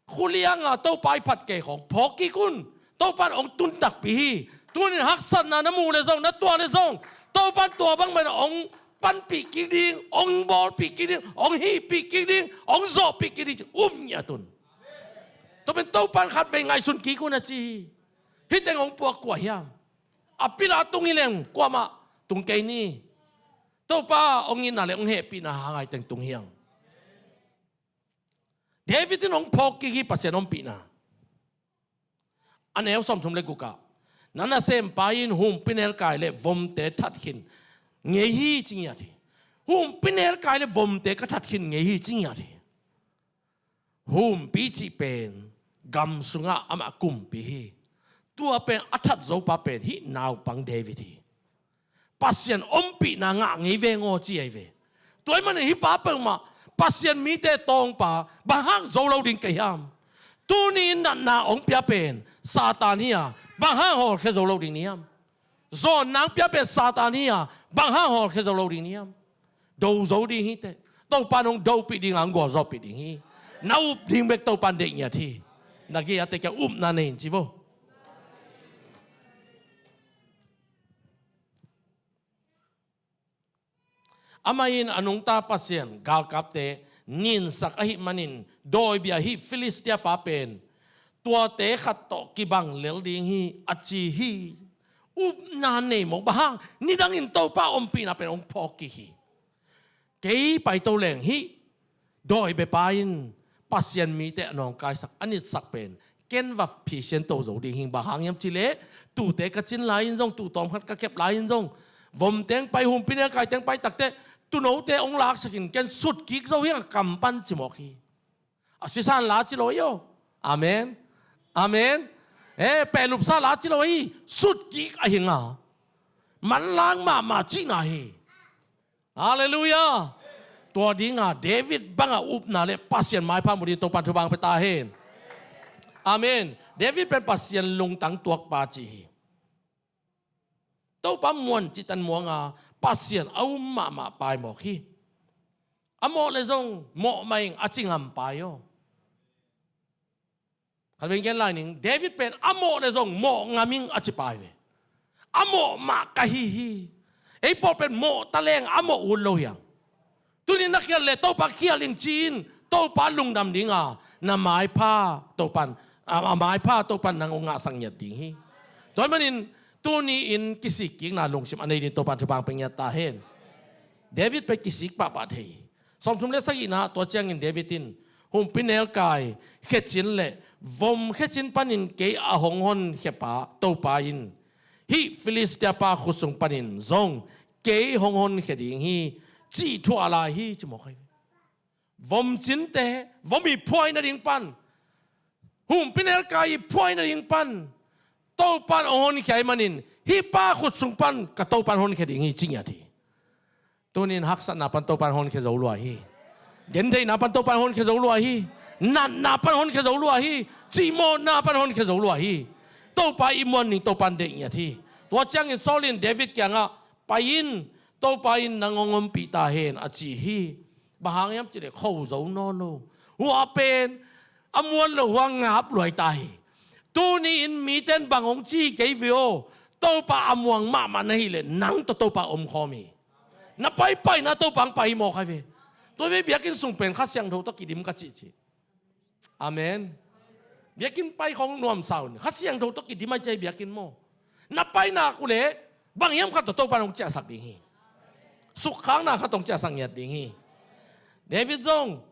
khulianga Topa i phat kei khawng phawk kik un. Topan hong tun takpi hi. Tunin haksatna na muh le zong, na tuah le zong, Topan tua bangmah in hong panpih kik ding, hong bawlpih kik ding, hong hihpih kik ding, hong zawhpih kik ding, um ngiat un. Tua pen Topan khatvei ngaihsun kik un a ci hi. Hih teng hong puak kua hiam? A pil a tung hi leng kuamah tung kei ni. Topa hong itna le hong hehpihna hang a hih teng tung hi hang. David in hong phawk kik hi Pasian ompihna. A neu sawmthum le guk ah, na nasempa in humpinelkai le vomte that khin ngei hi, ci ngiat hi. Humpinelkai le vomte ka that khin ngei hi, ci ngiat hi. Humpi cih pen gam sungah amah kumpi hi. Tua pen a that zopa pen hih naupang David hi. Pasian ompihna ngah ngei veng aw, ci ahi ve. Tua ahih manin hih pa peuhmah Pasian mite tawngpa, bang hang zo lo ding ka hiam? Tuni-in natna hong pia pen Satan hi a, bang hang hawlkhia zo lo ding ni hiam? Zawnna hong pia pen Satan hi a, bang hang hawlkhia zo lo ding ni hiam? Do zo ding hi teh. Topan hong dopih ding a, hong gualzawhpih ding hi. Na up ding bek Topan deih ngiat hi. Na gei a te kia upna nei in ci vo. Amah in a nungta Pasian galkapte ninsak ahih manin dawibia hih Filistia pa pen tuate khat tawh kibang lel ding hi, a ci hi. Upna nei mawk, bang hang? Nidangin Topa ompihna pen hong phawk kik hi. Kei paito leng hih dawibiapa in Pasian mite a nawngkaisak, a nitsak pen ken va phisianto zo ding hi. Bang hang hiam cih leh tuute ka cin lai-in zong, tuu tawmkhat ka kep lai-in zong, vom teng pai, humpinelkai teng pai takteh tuunote hong laksakin ken sutkik zo hi hang a kam pan, ci mawk hi. A sisan la ci lo hi aw. Amen. Amen. Eh, pehlupsa la ci lo hi. Sutkik a hi hang a, manlang mahmah cihna hi. Halleluiah. Tua dinga David banga upna le Pasian maipha mu ding Topan thupha pia ta hen. Amen. David pen Pasian lungtang tuakpa ci hi. Topa muan cihtan muanga Pasian a um mahmah pai mawk hi. A mawh le zong mawh mah ing, a ci ngam pai aw. Khat vei gen lai ning, David pen a mawh le zong mawh ngam ing, a ci pai ve. A mawh mah ka hi hi. Ei pawl pen mawh ta leng a mawh ut lo hi hang. Tuni na khial le Topa khial in ci-in, Topa lungdam dinga na maipha Topan, a, a maipha Topan nang hong ngahsak ngiat ding hi. Tua ahih manin tuni-in kisikkikna lungsim a nei ding Topan thupha pia ngiat ta hen. David pen kisik pahpah thei hi. Sawmthum le sagihna, tua ciangin David in humpinelkai khecin le vom khecin panin kei a hong honkhiapa Topa in hih Filistia pa khut sung panin zong kei hong honkhia ding hi, cih thuah lai hi, ci mawk hi. Vom cinte, vom i phuai nading pan, humpinelkai i phuai nading pan Topan hong honkhia ahih manin hih pa khut sung pan ka Topan honkhia ding hi, ci ngiat hi. Tunin haksatna pan Topan honkhia zo lua hi. Gentheihna pan Topan honkhia zo lua hi. Natna pan honkhia zo lua hi. Cihmawhna pan honkhia zo lua hi. Topa i muan ning Topan deih ngiat hi. Tua ciangin Saul in David kiangah, pai in, Topa in nang hong ompih ta hen, a ci hi. Bang hang hiam cih leh kho zo nawn lo. Hua pen a muan lo hua ngap luai ta hi. Tuni-in mite in bang hong ci kei ve aw. Topa a muang mahmah na hih leh nang tawh Topa om khawm hi. Na paipaina Topa hong pai hi mawk hi ve. Tua ve biakinn sung pen Kha Siangtho tawh kidim ka cihcih. Amen. Biakinn pai khawng nuamsa un. Kha Siangtho tawh kidim a cih biakinn maw. Na pai nak uh leh bang hiam khat tawh Topa in hong ciahsak ding hi. Sukkhakna khat hong ciahsak ngiat ding hi. David zong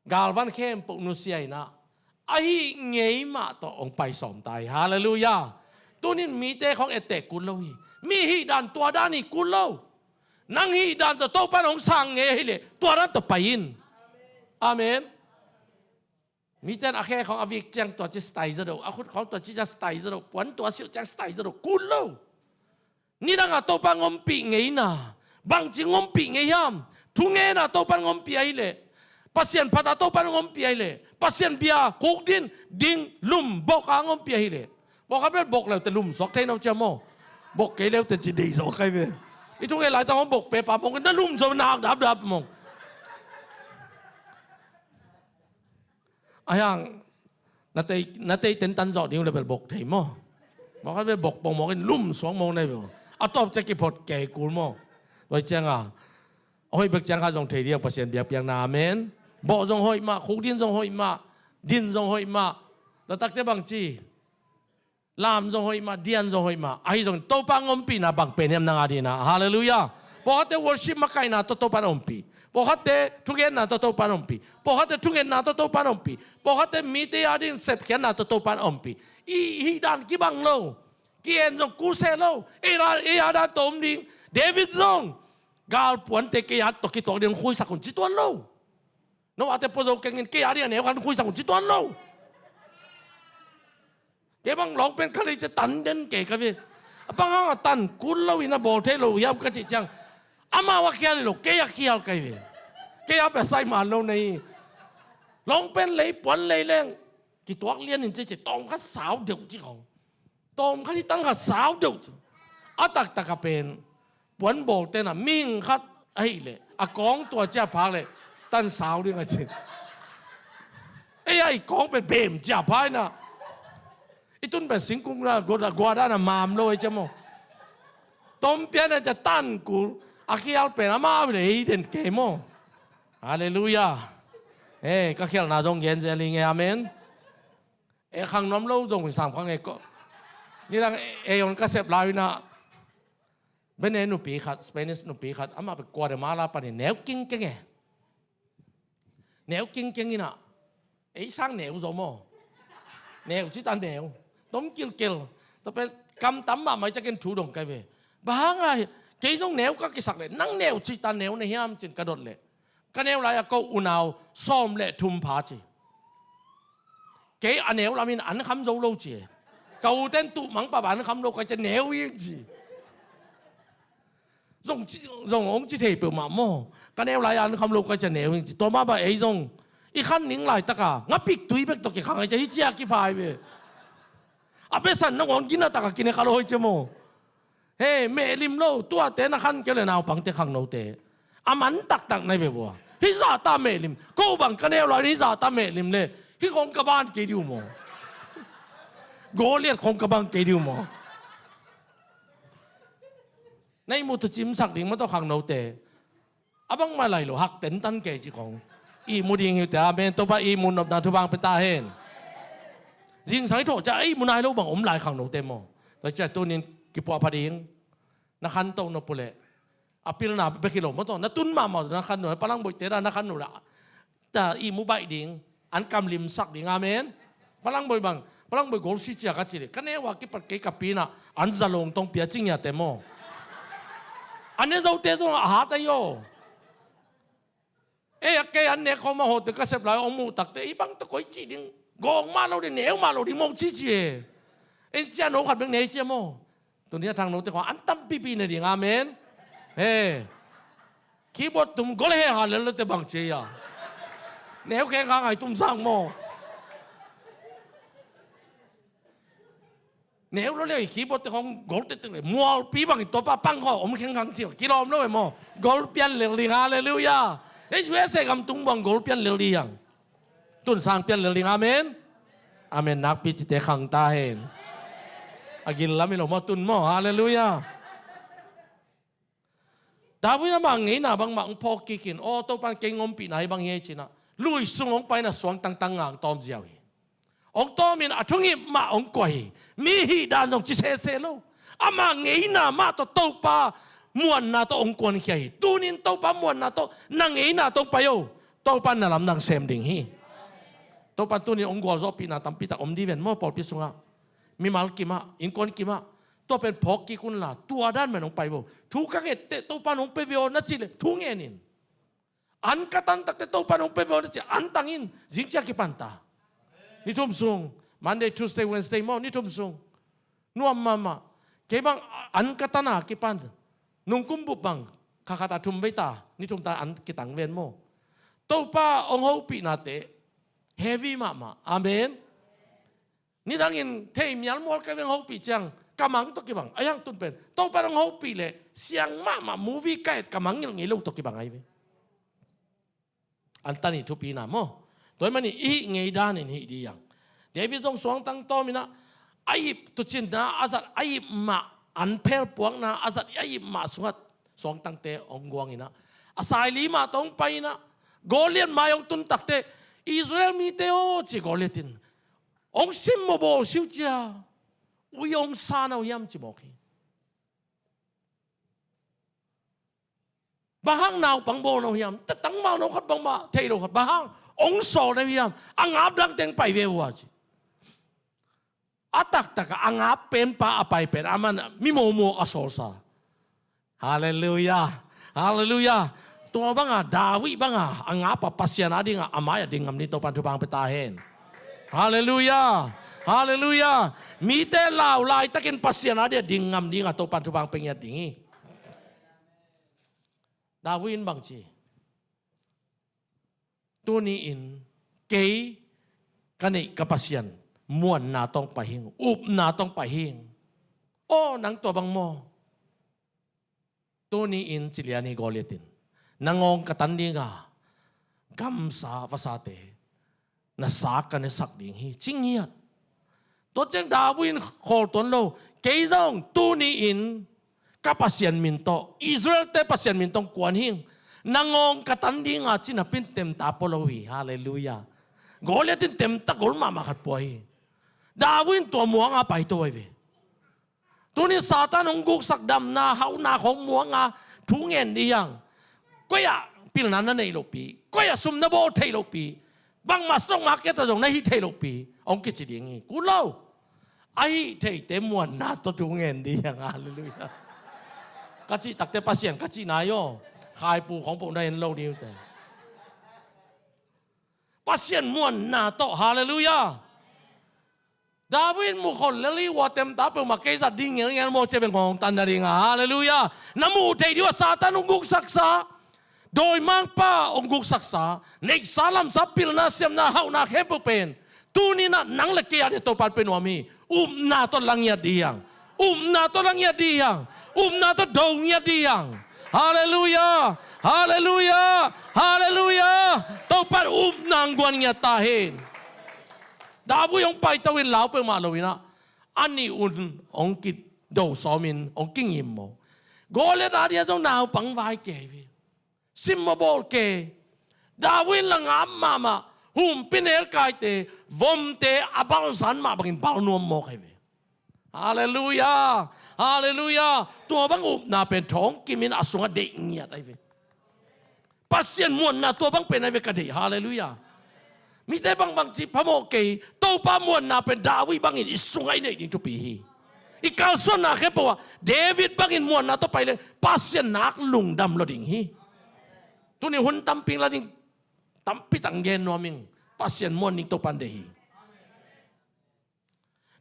galvan khempeuh nusia in ah, a hih ngei mah tawh hong pai sawm ta hi. Halleluiah. Tunin mite khawng etteh kul lo hi. Mi hih dan tua dan hi kul lo. Nang hih dan tawh Topa in hong sang ngei ahih leh tua dan tawh pai in. Amen. Mite in a khe khawng a vik ciang tua ci style zaw, a khut khawng tua ci ciang style zaw, puan tua silh ciang style zaw kul lo. Nidangah Topa hong ompih ngeina, Bangci hong ompih ngei hiam? Thungetna Topa'n hong ompih ahih leh, Pasian phat a Topa'n hong ompih ahih leh, Pasian bia khukdin, ding, lum, bok a hong ompih ahih leh, bok a bel bok leute lum suak thei no cia maw. Bok kei leute ci dei suak kai ve. I thunget laitak hong bok pepa mong na lum suak na dapdap mong. Ahi hang na tei, na tei tentan zawh ding uh le bel bok thei maw. Bok khat bel bok pong mawk in lum suak mawk na hi ve. A tawp ciang kiphot kei kul maw. Tua hi ciang a, a hoih bek ciang kha zong thei ding Pasian biakpiakna, amen. Bok zong hoih mah, khukdin zong hoih mah, din zong hoih mah. Tua takte bangci, lam zong hoih mah, dian zong hoih mah. Ahi zong Topa hong ompihna bang pen hiam nang a dingin ah. Halleluiah. Pawlkhatte worship makaihna tawh Topa hong ompih. Pawlkhatte thungetna tawh Topa hong ompih. Pawlkhatte thungetna tawh Topa hong ompih. Pawlkhatte mite a dingin sepkhiatna tawh Topa hong ompih. I hih dan kibang lo. Ki-en zong kul se lo. Ei a, ei a dan tawh om ding. David zong galpuante kei a tawh kituak ding hong khuisak un ci tuan lo. No ate pua zo kengin kei a ding a neu khat hong khuisak un ci tuan lo. Kei bang lawng pen kha lei cia tan den kei ka ve. A bang hang a tan kul lo in a bawl thei lo hiam ka cih ciang, amau a khial hi lo, kei a khial kai ve. Kei a pia sai man lo nei. Lawng pen lei puan lei leng kituak lian in ci ci, tawm khat sau deuh ci khong. Tawm khat hi tan khat sau deuh ci. A taktak a pen puan bawlte na mihing khat ahih leh a kawng tua cia phak leh tan sau ding a ci. Ei a i kawng pen bem cia phai na. I tun pen singkung na gua dan a mam lo ei cia maw. Tawm pian a cia tan kul a khial pen amau le ei den kei maw. Halleluiah. Ei ka khialhna zong gen zel ing e, amen. E khang nuam lo zong i sam khang e ko. Nidang e on ka sep lai na. Bene nupi khat, Spanish nupi khat, amah pe Guatemala panin neu kingkeng e. Neu kingkeng ina. Ei sang neu zo maw. Neu ci ta neu. Tom kilkel. Tua pen kam tam mahmah i ciakin thu dong kai ve. Bang hang a kei zong neu ka kisak leh nang neu ci ta neu na hiam cin ka dot leh, ka neu lai a ko unau sawm le thum pha ci. Kei a neu lamin an kham zo lo ci. Ka uten tuh mangpa ba an kham lo kai cia neu ing ci. Zong ci, zong hong ci thei peuhmah maw. Ka neu lai an kham lo kai cia neu ing ci. Tua mah ba ei zong i khan ning laitaka ngapik tui bek tawh kikhang ai cia hi cia kiphai ve. A besan na ngawn gina taka kine kha lo hoi cia maw. He, mehlim lo, tuate na khan keu le naupangte khangnote. A man taktak nai ve vua. Hih zahta mehlim. Ko bang ka neu lai hih zahta mehlim le. Hih khong ka ban kei diu maw. Goliat khong ka ban kei diu maw. Na ihmu tucimsak ding maw tawh khangnote. A bangmah lai lo hak tentan kei ci khong. Ihmu ding hi uh te, amen. Topa ihmu nopna thupha pia ta hen. Zingsang i thawh cia ihmu nai lo bang om lai khangnote maw. Tua cia tunin kipuahpha ding. Na khanto nop uh leh a pilna bek hi lo maw tawh. Na tun mahmah na khan nop, palangboihte dah na khan nop leh ta ihmu baih ding. An kamlimsak ding, amen. Palangboih bang, palangboih golsi cia ka ci leh ka neu a kipat kei ka pinah an zalong tong pia cing ia te maw. A ne zote zong a hat ahi aw. Ei a kei an nek khawm a hawte ka sep lai hong muh takte i bang ta koi cih ding. Gawng mah lo ding, neu mah lo ding mawng cici e. En cia no khat bek nei cia maw. Tuni a thang note khawng an tampipi ne ding, amen. He. Keyboard tum gol he ha lel lote bang cia ia. Neu khe kha ngai tum sang maw. Neu lo le keyboard te khawng gol te te le mualpi bang i tuapa pang khaw om kheng khang cia kilawm lo e maw. Gol pian lel ding, halleluiah. Ei U S A gam tung bang gol pian lel ding. Tun sang pian lel ding, amen. Amen nakpi cite khang ta hen. A gil lam i lo maw tun maw, halleluiah. David amah ngeina bangmah hong phawk kikin aw Topan kei hong ompihna hi bang hi ei cinah lui sung hong paina suang tangtang ngang tawm ziau hi. Hong tawmin a thungip mah hong kuai hi. Mi hih dan zong ci sese lo. Amah ngeina mah tawh Topa muanna tawh hong kuankhia hi. Tunin Topa muanna tawh na ngeina tawh hong pai o. Topa na lamdang sem ding hi. Topa tunin hong gualzawhpihna tampitak om diven maw pawlpi sungah. Mimal kimah, innkuan kimah. Tua pen phawk kik unla, tua dan men hong pai vo. Thu ka ngette Topa nong pe vio na cih le, thu ngen in. An ka tan takte Topa nong pe vio na cih, an tang in, zing cia kipan ta. Ni thum sung, Monday, Tuesday, Wednesday maw, ni thum sung. Nuam mahmah. Kei bang an ka tana kipan. Nungkum bup bang. Kha khat a thum vei ta, ni thum ta an kitang ven maw. Topa hong hopihnate heavy mahmah. Amen. Nidangin thei mialmual ka veng hopih ciang ka mang tawh kibang. A hiang tun pen Topa hong hopih leh siang mahmah movie ka et ka mang ngilh ngei lo tawh kibang ahi ve. An tan i thupi na maw? Tua ahih manin i hih ngei danin hih ding hi hang. David zong suangtang tawm in ah, a ip tuucinna a zat a ip mah, an phelpuakna a zat a ip mah sungah suangtangte hong guang in ah, a saili mah tawh hong pai in ah, Goliath mai hong tun takteh, Israel mite aw, ci Goliath in, hong simmawh bawl siu cia, ui, hong sa na uh hiam, ci mawk hi. Bang hang naupang bawl na uh hiam? Tangval no khat bangmah thei lo khat, bang hang hong sawl na uh hiam? A ngap dang teng pai ve uh a, ci. A taktak a ngap penpa a pai pen, aman mi mawkmawk a sawlsa. Halleluiah. Halleluiah. Tua banga David banga a ngap a Pasian a dinga a mai-ah ding ngam ding Topan thupha hong pia ta hen. Halleluiah. Halleluiah. Mite lau laitakin Pasian a dia ding ngam dinga Topan thupha hong pia ngiat ding hi. David in bang ci? Tuni-in kei ka neih ka Pasian muanna tawh hong pai hing, upna tawh hong pai hing. Aw, nang tua bang maw? Tuni-in ci lian hi Goliath in, nangawng ka tan dinga gamsa vasate na sa ka nesak ding hi, ci ngiat. Tua ciang David in khawl tuan lo, kei zong tuni-in ka Pasian min tawh, Israel-te Pasian min tawh kuan hing, nangawng ka tan dinga, ci napi-in temta pua lo hi. Halleluiah. Goliath in temta gol mahmah khat pua hi. David in tua muanga paito ahi ve. Tuni Satan hong guksak damna hauhna khawng muanga thu ngen ding hi hang. Koi-ah pilna na neih lohpi, koi-ah sum na bawl theih lohpi, bangmah stock market ah zong na hih theih lohpi hong kici ding hi. Kul lo. A hih theite muanna tawh thu ngen ding hi hang. Halleluiah. Ka cih takte Pasian ka cih nai aw. Khaipu khawng po na en lo ding uh te. Pasian muanna tawh. Halleluiah. David in mukhol lel hi, ua temta peuhmah kei zat ding ngelngel maw, ci-a veng hong tan na dinga. Halleluiah. Na muh theih ding uh a Satan hong guksaksa, dawimangpa hong guksaksa, neihsa lamsa, pilna siamna hauhna khempeuh pen tuni-in ah nang le kei a dia Topan pia nuam hi. Upna tawh la ngiat ding hi hang. Upna tawh la ngiat ding hi hang. Upna tawh do ngiat ding hi hang. Halleluiah. Halleluiah. Halleluiah. Topan upna hong guan ngiat ta hen. David hong paito in lau peuhmah lo in ah, a nih un hong kido sawmin hong kingim maw. Goliath a dia zong naupang vai kei ve. Simmawh bawl kei. David in la ngap mahmah, humpi nelkaite, vomte a balzan mah bangin bal nuam mawk ahi ve. Halleluiah. Halleluiah. Tua bang upna pen thawng kimin a sungah deih ngiat ahi ve. Pasian muanna tua bang pen ahi ve ka deih. Halleluiah. Mite bangbang cih phamawh kei, Topa muanna pen David bangin i sungah i neih ding thupi hi. I kalsuanna khempeuh ah David bangin muanna tawh pai leh Pasian nak lungdam lo ding hi. Tuni hun tampi la ding, tampi tak gen nuam ing. Pasian muan ding Topan deih hi.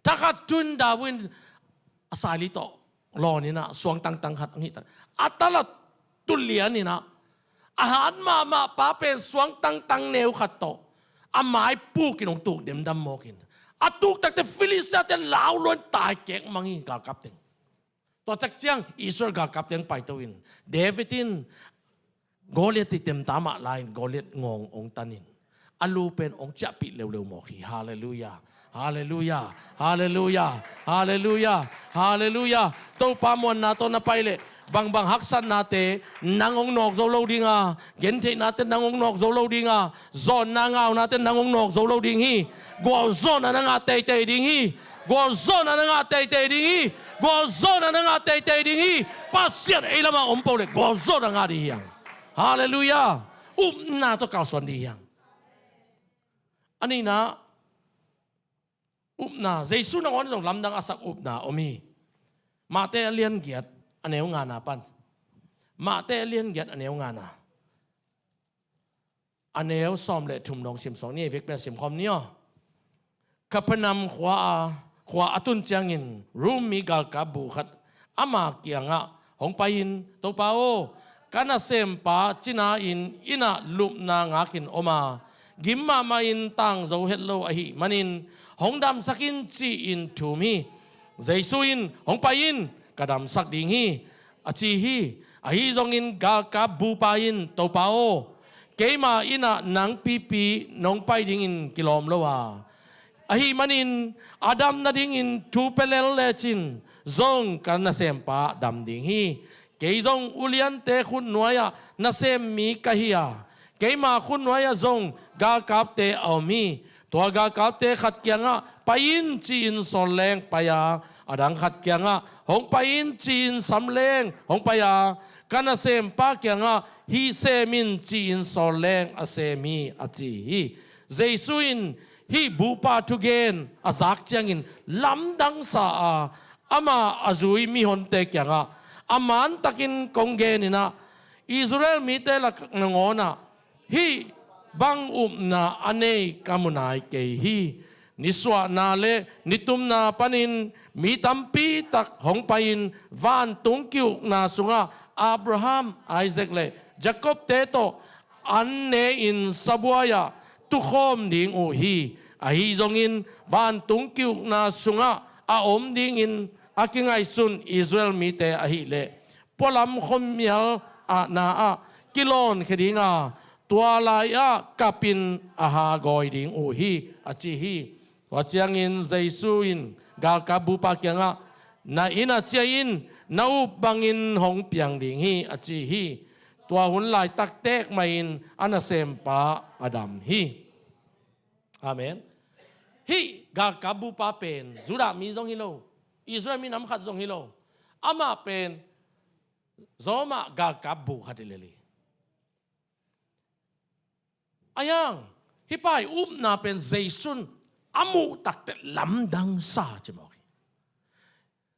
Thakhat tun David in a saili tawh lawn in ah suang tangtang khat hong hih tak, a tala tul lian in ah, a hat mahmah pa pen suang tangtang neu khat tawh a mai pukin hong tuk demdam mawkin, a tuk takte Filistia-te lau luan tai kek mang hi, galkap teng. Tua tak ciang Israel galkap teng paito in, David in Goliath i temta mah lai-in Goliath ngawng hong tan in, a lu pen hong ciahpih leuleu mawk hi. Halleluiah. Halleluiah. Halleluiah. Halleluiah. Halleluiah. Topa muanna tawh na pai leh bangbang haksatnate nang hong nawk zo lo ding a, gentheihnate nang hong nawk zo lo ding a, zawnna ngaunate nang hong nawk zo lo ding hi. Gualzawhna na ngah teitei ding hi. Gualzawhna na ngah teitei ding hi. Gualzawhna na ngah teitei ding hi. Pasian ei lamah om peuh leh gualzawhna ngah ding hi hang. Halleluiah. Upna tawh kalsuan ding hi hang. A nihna, upna, Jesu nangawn in zong lamdang a sak upna om hi. Matthai a lian giat a neu ngana pan. Matthai a lian giat a neu ngana. A neu sawm le thum dong sim suak ni, a vek pen sim khawm ni aw. Capernaum khua a, khua a tun ciangin Rom mi galkap bu khat ama kiangah hong pai-in, Topa aw, ka nasempa cina-in inn ah lupna ngakin om a, gim mahmahin tangzo het lo ahih manin hong damsak in, ci-in thum hi. Jesu in, "Hong pai in, ka damsak ding hi," a ci hi. Ahi zongin galkap bupa in, "Topa aw, keima inn ah nang pipi nong pai dingin kilawm lo a, ahih manin a dam nadingin thu pia lel lecin zong ka nasempa dam ding hi. Kei zong uliante khutnuai-ah nasem mi ka hi a, keima khutnuai-ah zong galkapte a om hi. Tua galkapte khat kiangah, 'Pai in,' ci-in sawl leng pai a, a dang khat kiangah, 'Hong pai in,' ci-in sam leng hong pai a, ka nasempa kiangah, 'Hih sem in,' ci-in sawl leng a sem hi," a ci hi. Jesu in hih bupa thugen a zak ciangin lamdangsa a, amah a zui mihonte kiangah, "A mantakin kong genin ah, Israel mite lak nangawnah hih bang upna a nei ka mu nai kei hi. Nisuahna le nitumna panin mi tampi tak hong pai-in vantung ki-ukna sungah Abraham, Isaac le Jacob-te tawh an ne-in sabuai-ah tukhawm ding uh hi. Ahi zongin vantung ki-ukna sungah a om dingin a kingaihsun Israel mite ahileh pualam khuamial ahna-ah kilawnkhia ding a, tua lai-ah kapin a hagawi ding uh hi," a ci hi. Tua ciangin Jesu in galkap bupa kiangah, "Na inn ah ciah in, na up bangin hong piang ding hi," a ci hi. Tua hun laitak tek mahin a nasempa a dam hi. Amen. Hih galkap bupa pen Judah mi zong hi lo, Israel minam khat zong hi lo. Amah pen Roma galkap bu khat hi lel hi. Ahi hang hih pa ii upna pen Jesu in a muh takteh lamdang sa ci mawk hi.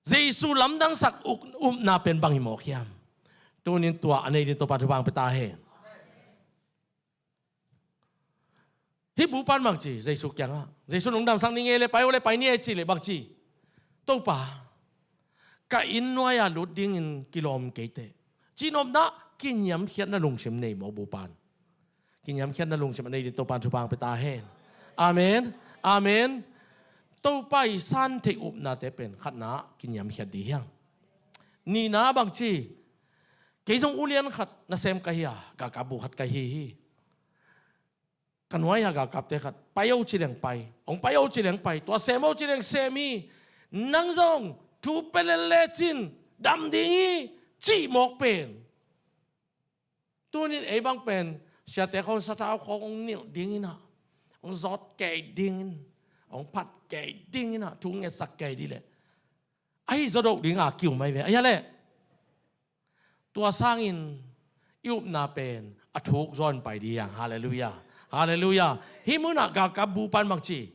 Jesu lamdangsak up-, upna pen bang hi mawk hiam? Tunin tua a nei ding Topa thupha hong pia ta hen. Hih bupa in bang ci, Jesu kiangah, Jesu in hong damsak ni ngei leh, "Pai o leh pai ni e," cih leh bang ci, "Topa, ka inn nuai-a lut dingin kilawm kei teh," cih nopna, kiniamkhiatna lungsim nei mawk bupa in. Kiniamkhiatna lungsim a nei ding Topa in thupha hong pia ta hen. Amen. Amen. Topa ii santheih upnate pen khatna kiniamkhiat ding hi hang. Nihna bang ci, "Kei zong ulian khat nasem ka hi a, galkap bu khat ka hi hi. Ka nuai-a galkapte khat, 'Pai o,' ci leng pai, hong pai o ci leng pai, tua sem o ci leng sem hi. Nang zong thu pia lel lecin dam ding hi," cih mawk pen. Tunin ei bang pen siate khawng sathau khawng hong nilh ding in ah, hong zawt kei ding in, hong phat kei ding in ah, thu ngetsak kei ding leh ahi zaw doh ding a kiu mai ve. Ahi a leh tua sangin i upna pen a thuk zaw in pai ding hi hang. Halleluiah. Halleluiah. Hih munah galkap bupa in bang ci,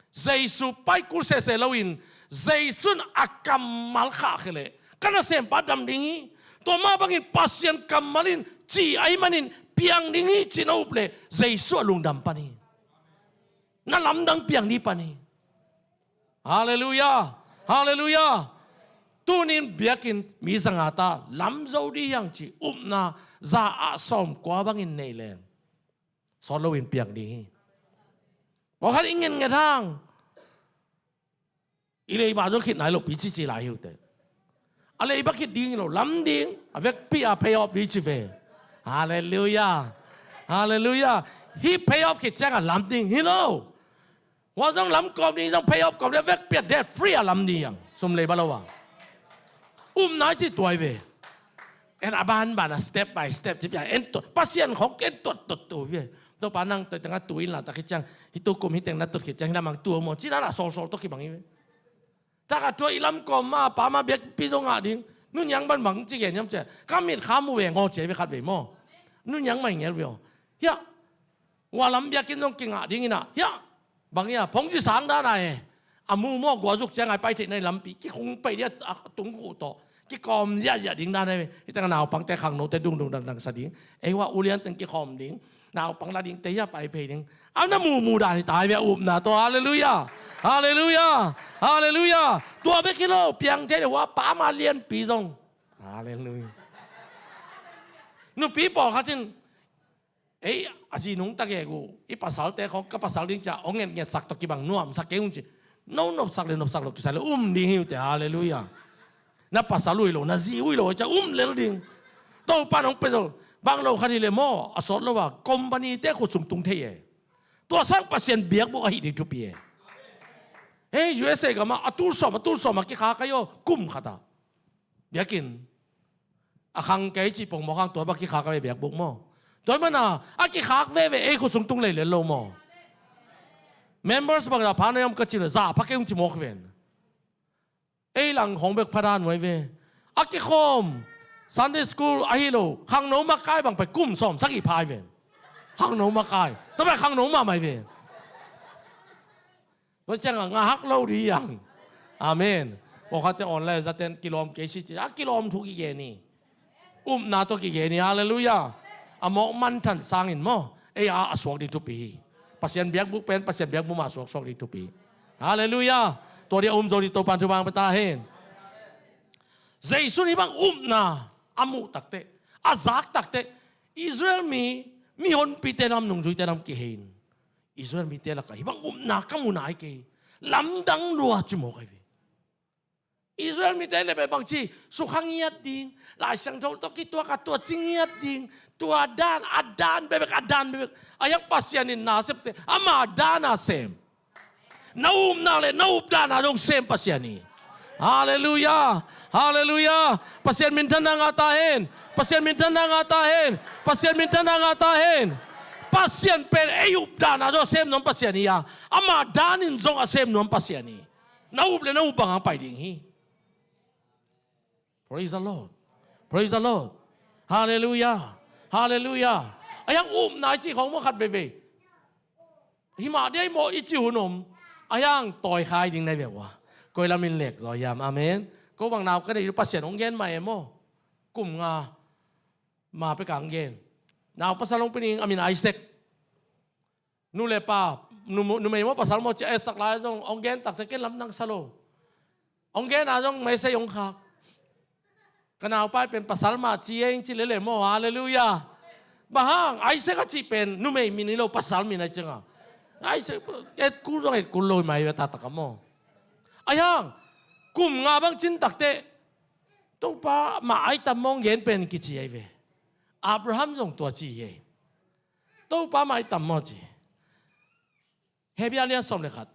Jesu pai kul sese loin, Jesu in a kammal khahkhia leh ka nasempa dam ding hi. Tua mah bangin Pasian kammal in ci ahih manin piang ding hi ci na up leh Jesu a lungdam pan hi. Na lamdang piang ding pan hi. Halleluiah. Halleluiah. Tunin biakinn mi zanga ta lam zo ding hi hang ci upna za ah sawmkua bangin nei leng sawt loin piang ding hi. Pawlkhat i ngetnget hang, i leiba zong khit nai lo pi cici lai hi uh teh. A leiba khit ding hi lo, lam ding, a vekpi a pay off ding ci ve. Halleluiah. Halleluiah. Hih pay off khit ciangah lam ding hi lo. Hua zong lam kawm ding, zong pay off kawm ding, a vekpi a debt free a lam ding hi hang. Sum leiba lo a. Upna i cih tua hi ve. En a banban a step by step ci ve, en tuat, Pasian khawng en tuat tuat tu ve. Topa nang tua tengah tu in la tak hi ciang, hih tu kum hih teng na tuat khit ciang, hih lamang tu maw, ci na la sawlsawl tawh kibang hi ve. Takah tua i lam kawm ma, pa ma biakpi zong ngah ding. Nu Niang ban bang ci gen hiam ci a, ka mit kha mu veng aw ci a ve khat ve maw. Nu Niang mai ngel ve aw. Hiah. Hua lam biakinn zong kingah ding in ah. Hiah. Bang hiah, phongci sang dan a e. A mu maw, gua zuk ciang a i pai theih nai lampi. Kikhung pai ding a, a tung khuh tawh. Kikawm ziahziah ding dan a e. Hih teng a naupangte khangnote dungdung dangdang sa ding. Ei hua ulian teng kikhawm ding. Naupang la ding te hiah pai phei ding. A na mumu dan hi ta hi ve a upna tawh. Halleluiah. Halleluiah. Halleluiah. Tua bek hi lo, piang thei lo a, pa ma lianpi zong. Halleluiah. Nupi pawlkhat in, ei, a zi nungta gegu i pasalte khawng ka pasal ding cia hong ngetngetsak tawh kibang nuamsak kei ung ci. No nopsak le nopsak lo kisai le um ding hi uh teh. Halleluiah. Na pasal uh hi lo, na zi uh hi lo cia um lel ding. Topa nong pe zo. Bang lo khat hi le maw, a sawt lo a company-te khut sung tung thei e. Tua sang Pasian biakbuk ahi ding thupi e. Hei, U S A gamah a tul sawm a tul sawm a kikhak ahi aw, kum khatah. Biakinn a khang kei cih pongmawk hang tua bang kikhak a ve biakbuk maw? Tua hi mana a kikhak veve ei khut sung tung lei lel lo maw? Members bangzah pha na hi om ka cih le za pha kei ung ci mawk ven. Ei lang khawng bek pha dan uh ahi ve. A kikhawm Sunday school ahi lo, khangno makai bang pai kum sawm sagih pha ahi ven. Khangno makai. Tua pai khangno mahmah ahi ven. Tua ciangah ngahak lo dih hiang. Amen. Pawlkhatte online zaten kilawm kei si ci a kilawm thu kigen hi. Upna tawh kigen hi. Halleluiah. A mawk manthan sangin maw, ei a a suak ding thupi hi. Pasian biakbuk pen Pasian biakbuk mah a suaksuak ding thupi hi. Halleluiah. Tua dih a um zo dih Topan thupha pia ta hen. Jesu in hih bang upna a muh takteh, a zak takteh, Israel mi, mihonpite lam, nungzuite lam kihei in Israel mite lakah hih bang upna ka mu nai kei. Lamdang lua ci mawk ahi ve. Israel mite le bangci sukha ngiat ding, Lai Siangtho tawh kituak a tua ci ngiat ding, tua dan, a dan bebek, a dan bebek. A hiang Pasian in na septe ama dan a sem. Na upna le na updan a zong sem Pasian hi. Halleluiah. Halleluiah. Pasian minthanna ngah ta hen. Pasian minthanna ngah ta hen. Pasian minthanna ngah ta hen. Pasian pen ei updan a zong a sem nuam Pasian hi a, ama dan in zong a sem nuam Pasian hi. Na up le na up bang hang pai ding hi. Praise the Lord. Praise the Lord. Halleluiah. Halleluiah. A hiang upna i cih khawng maw khat veivei. Himah dia i maw i cih hun om. A hiang tawi khai ding na hi ve ua. Koi lamin lek zaw hiam. Amen. Ko bang nau ka nei Pasian hong gen mah e maw. Kum nga ma pek a hong gen. Nau pasal hong pi ning a min Isaac. Nu le pa, nu, numei maw pasal maw ci a etsak lai zong hong gen takte ken lamdang sa lo. Hong gen a zong message hong khak. Ka naupai pen pasal mah ci e ing ci lele maw, halleluiah. Bang hang, Isaac a cih pen numei min hi lo pasal min a ci nga. Isaac, et kul zong et kul lo hi mai ve taktak a maw. A hiang, kum nga bang cin takte, Topa mah ai tam maw hong gen pen kici ahi ve. Abraham zong tua ci hi. Topa mah ai tam maw ci. Hebrew lian sawm le khat.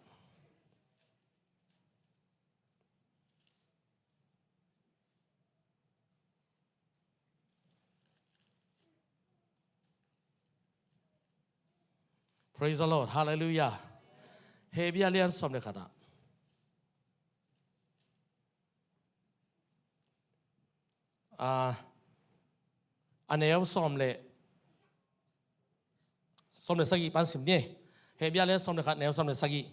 Praise the Lord. Halleluiah. Hebrew lian sawm le khat ah. A, a neu sawm le, sawm le sagih pan sim ni. Hebrew lian sawm le khat neu sawm le sagih.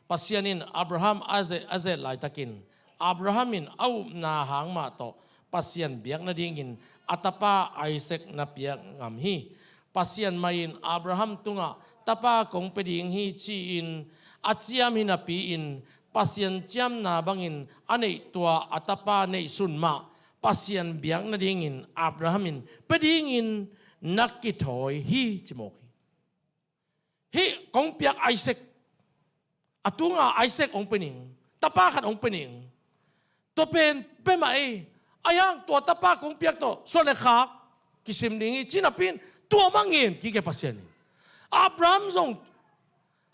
Pasian in Abraham a ze-, a zet laitakin, Abraham in a upna hang mah tawh Pasian biak nadingin a tapa Isaac na piak ngam hi. Pasian mah in Abraham tungah tapa kong pia ding hi ci-in a ciam hi napi-in Pasian ciamna bangin a neih tua a tapa neihsun mah Pasian biak nadingin Abraham in pia dingin na kithawi hi ci mawk hi. Hih kong piak Isaac, a tunga Isaac hong pia ning, tapa khat hong pia ning. Tua pen pia mah ei, a hiang tua tapa kong piak tawh suan le khak kisim ding hi ci napi-in tua mah ngen kik e Pasian in. Abraham zong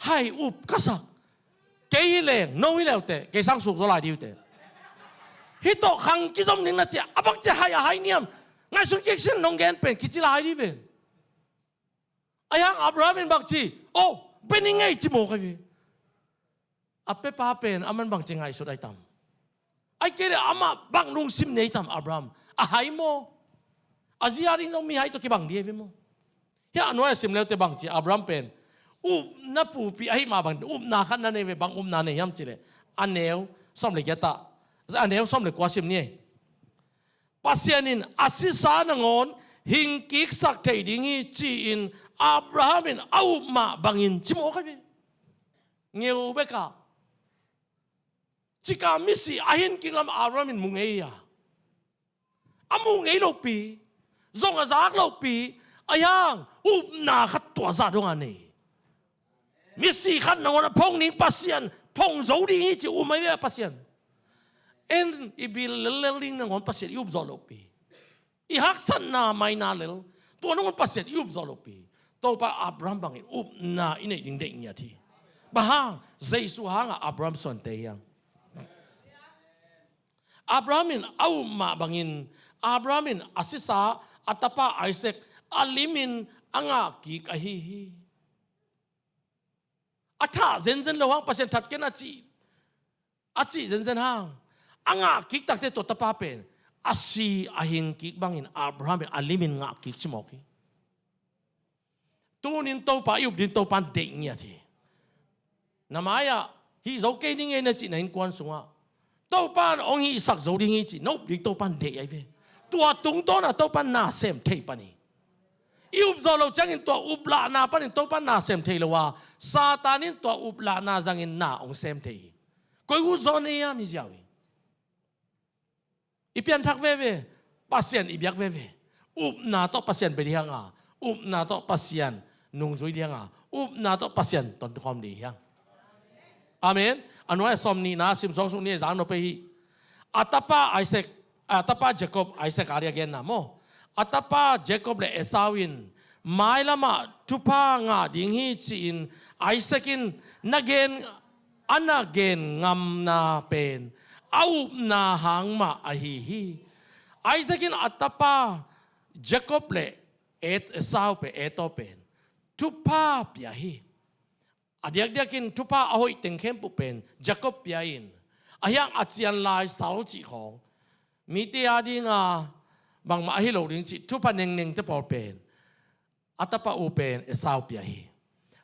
hai up ka sak. Kei hi leng, no hi leuteh, kei sang suk zaw lai dih uh teh. Hih tawh khang kizom ning na ci a, a bang ci hai a hai niam. Ngaihsun kik sin nong gen pen kici lai dih ven. A hiang Abraham in bang ci, oh, pia ning ei ci mawk ahi ve. A piapa pen aman bang ci ngaihsut ahi tam. Ahih kei leh amah bang lungsim nei tam Abraham. A hai maw. A zi a ding zong mihai tawh kibang ding ahi ve maw. Hiah a nuai a sim leuteh bang ci Abraham pen upna pupi ahih mah bang upna khat na nei ve, bang upna nei hiam cih leh a neu sawm le giat ah, a neu sawm le kua sim ni ei. Pasian in a sisa nangawn hing kiksak thei ding hi ci-in Abraham in a up mah bangin ci mawk ahi ve. Ngeu bekah. Cika misi a hin kik lam Abraham in mu ngei a. A mu ngei lopi. Zong a zak lohpi, a hiang, upna khat tua zah dong a nei. Misi khat nangawn a phong ning Pasian, phong zo ding hi ci um ai ve a Pasian. En i bil lellel ding nangawn Pasian i up zawh lohpi. I haksatna maina lel, tua nangawn Pasian i up zawh lohpi. Topa Abraham bangin upna i neih ding deih ngiat hi. Bang hang, Jesu hangah Abraham suante hiang. Abraham in a up mah bangin, Abraham in a sisa, a tapa Isaac, a limin a ngah kik ahi hi. A thah zenzen lo hang Pasian that ken a cih, a cih zenzen hang. A ngah kik takte tua tapa pen, a si a hing kik bangin Abraham in a limin ngah kik ci mawk hi. Tunin Topa i up ding Topan deih ngiat hi. Na mai-ah hih zo kei ning ei na cih na innkuan sungah Topan hong hihsak zo ding hi cih na up ding Topan deih ai ve. Tua tungtawnah Topan na sem thei pan hi. I up zawh loh ciangin tua uplahna panin Topan na sem thei lo a, Satan in tua uplahna zangin na hong sem thei hi. Koi uh zaw nei a mi ziau hi. I pianthak veve, Pasian i biak veve. Upna tawh Pasian bia ding a, upna tawh Pasian nungzui ding a, upna tawh Pasian tonkhawm ding hi hang. Amen. A nuai a sawm nihna simsuak suk ni zang nop ei hi. A tapa Isaac, a tapa Jacob, Isaac a dia genna maw. A tapa Jacob le Esau in mailamah thupha ngah ding hi ci-in Isaac in na gen a na gen ngamna pen a upna hang mah ahi hi. Isaac in a tapa Jacob le Et-, Esau pen, Esau pen thupha pia hi. A diakdiakin thupha a hoih teng khempeuh pen Jacob pia in, a hiang a cian lai sal cih khawng, mite a dinga bangmah ahi lo ding cih thupha nengnengte pawl pen a tapa uh pen Esau pia hi.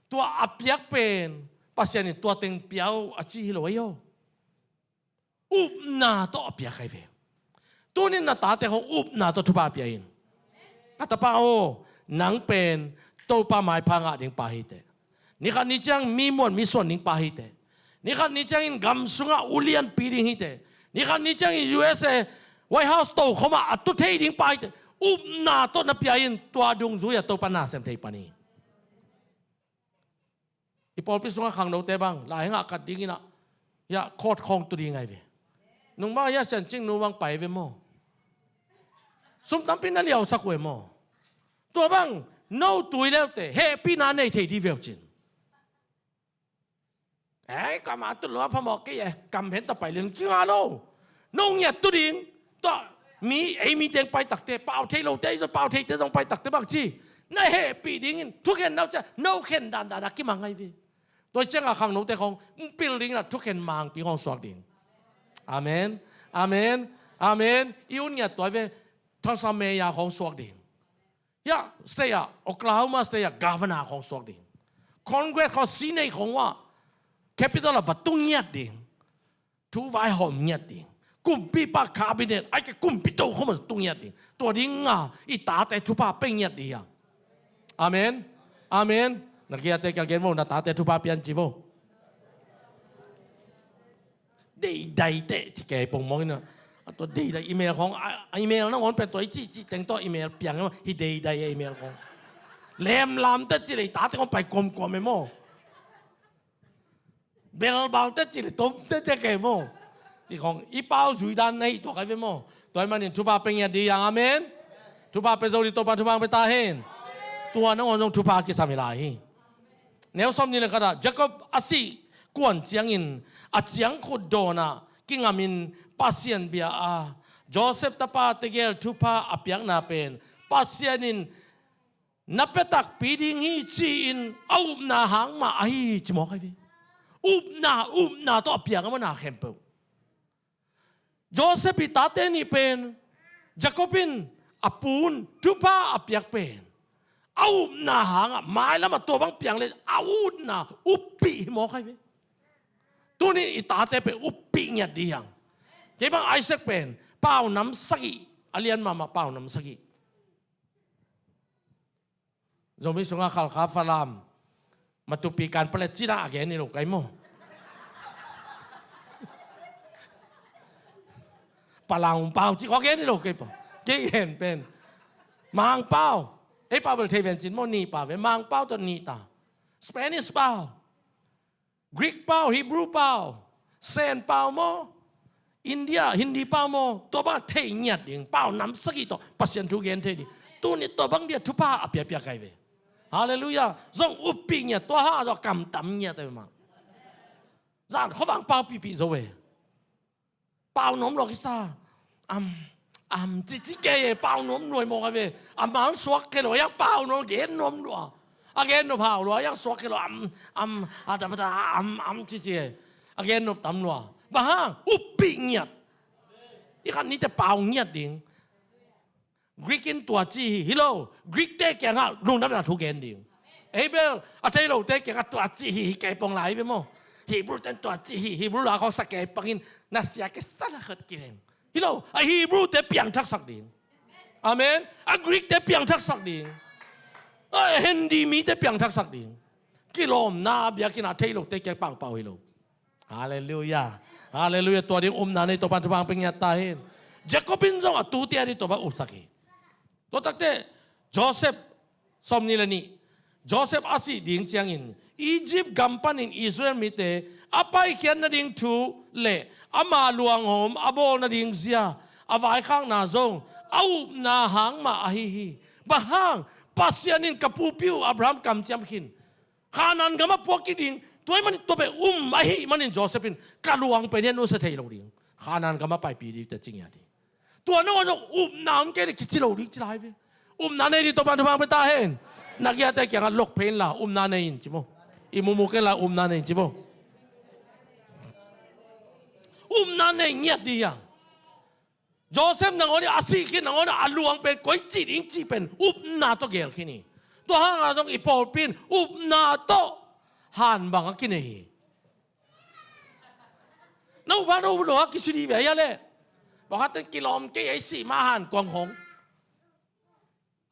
Tua a piak pen Pasian in tua teng pia uh a ci hi lo ei aw. Upna tawh a piak ahi ve. Tunin na tate khawng upna tawh thupha pia in. Ka tapa aw, nang pen Topa maipha ngah ding pa hi teh. Nikhat ni ciang mi muan mi suan ding pa hi teh. Nikhat ni ciangin gam sungah ulianpi ding hi teh. Nikhat ni ciangin U S A White House tokhom ah a tu thei ding pa hi teh. Upna tawh na pia in, tua dungzui a Topa na sem thei pan hi. I pawlpi sungah khangnote bang, lai ngah kat dingin ah, ya, court khawng tu ding ahi ve. Nung bang, ya, siancing nu bang pai ve maw. Sum tampi na liausak uh e maw. Tua bang, no tui leute, hehpihna nei thei di veu cin. Ei, kam a tu lua phamawh kei e, kam hen ta pai len kinga lo. No ngiat tu ding, tua mi, ei mi teng pai takte, pau thei lote, ei zong pau theite zong pai takte bang ci. Na hehpih dingin, thukhen nau cia, no khen dandan a kimang ngai ve. Tua ciangah khangnote khawng, pil dingin a thukhen mangpi khawng suak ding. Amen. Amen. Amen. I un ngiat tua ve, Tulsa Mayor khawng suak ding. Ya, state ah, Oklahoma state ah, governor khawng suak ding. Congress khawng, Senate khawng ah, Capitol ah va tung ngiat ding. Thu vaihawm ngiat ding. Kumpipa cabinet, ai ke kumpi tokhom ah tung ngiat ding. Tua ding a, i tate thupha pia ngiat ding a. Amen. Amen. Na kiate kia gen vo, na tate thupha pian ci vo. Deidai te, ci kei pongmong ina. A tua deidai email khawng, a, a email nangawn pen tua i cihcih teng tua email piang emaw, hi deidai a email khawng. Lemlam te ci lei tate khawng pai kuamkuam emaw. Belbal te ci lei tom te te kei maw. Ci khawng, i pau zui dan na hi tua kai ve maw. Tua i manin thupha pia ngiat ding a, amen. Thupha pia zo ding Topa thupha pia ta hen. Tua nangawn zong thupha kisam hi lai hi. Neu sawm nih le khat ah, Jacob a sih kuan ciangin a ciangkhut dawnah kingamin Pasian bia a, Joseph tapa tegel thupha a piakna pen Pasian in na pia takpi ding hi ci-in a upna hang mah ahi hi ci mawk ahi ve. Upna, upna tawh a piak a mana khempeuh. Joseph i tate nih pen, Jacob in a pu'n thupha a piak pen, a upna hangah mailamah tua bang piang le a upna uppih hi mawk ahi ve. Tuni i tate pen uppih ngiat ding hiang. Kei bang Isaac pen, pau nam sagih, a lian mahmah pau nam sagih. Zomi sungah Khalkha, Falam, Matupi, Kanpetlet cih dah a gen hi lo kei maw. Palang pau cih khawng gen hi lo kei paw. Kei gen pen. Mangpau. Ei pau bel thei ven cin maw, ni pau ve. Mangpau tawh ni ta. Spanish pau. Greek pau, Hebrew pau. Sen pau maw. India, Hindi pau maw. Tua bang thei ngiat ding. Pau nam sagih tawh Pasian thu gen thei ding. Tuni tua bang dia thupha a piapia kai ve. Halleluiah. Zong uppi ngiat, tua hang zong kamtam ngiat ve mah. Zan khuavang pau pihpih zo ve. Pau nuam lua kisa. Am, am, cici kei e, pau nuam nuai mawk a ve. A mal suak kei lo, a yang pau nuam, gen nuam lua. A gen nuam hau lua, a yang suak kei lo, am, am, a da, da, am, am, cici e. A gen nuam tam lua. Bang hang, uppi ngiat. I khat nite pau ngiat ding. Greek in tua ci hi, hi lo. Greek te kiangah lungdamna thu gen ding. Hebrew, a thei lo te kiangah tua ci hi, hi kei pong lai ve maw. Hebrew ten tua ci hi, Hebrew la khawng sa kei pangin na sia kei sa na khat kei leng. Hi lo, a Hebrew te piangthaksak ding. Amen. A Greek te piangthaksak ding. A Hindi mi te piangthaksak ding. Kilawmna biakinn a thei lo te kiang pangpau hi lo. Halleluiah. Halleluiah. Tua ding upna nei Topan thupha pia ngiat ta hen. Jacob in zong a tute a ding Topan upsak hi. Tua takte Joseph, sawm nih le nih, Joseph a sih ding ciangin Egypt gam panin Israel mite a paikhiat nading thu le ama luanghawm a bawl nading zia a vaikhakna zong a upna hang mah ahi hi. Bang hang? Pasian in ka pupi uh Abraham kamciam khin Kanaan gam a puak kik ding, tua ahih manin tua pen um ahih manin Joseph in ka luang pen hiah nusia thei lo ding. Kanaan gam a paipih ding te ci ngiat hi. Tua nangawn zong upna om kei leh kici lo ding ci lai ve. Upna nei ding Topan thupha pia ta hen. Na giate kiangah lok phein la, upna nei in ci maw. I mumu kei la, upna nei in ci maw. Upna nei ngiat ding hiam. Joseph nangawn in a sih khin nangawn in a luang pen koi cih ding cih pen upna tawh geel khin hi. Tua hangah zong i pawlpi in upna tawh han bang a kinei hi. Na upna, na upna a kisudi ve a hia leh. Bang khat ten kilawm kei a i sih ma hankuang khong.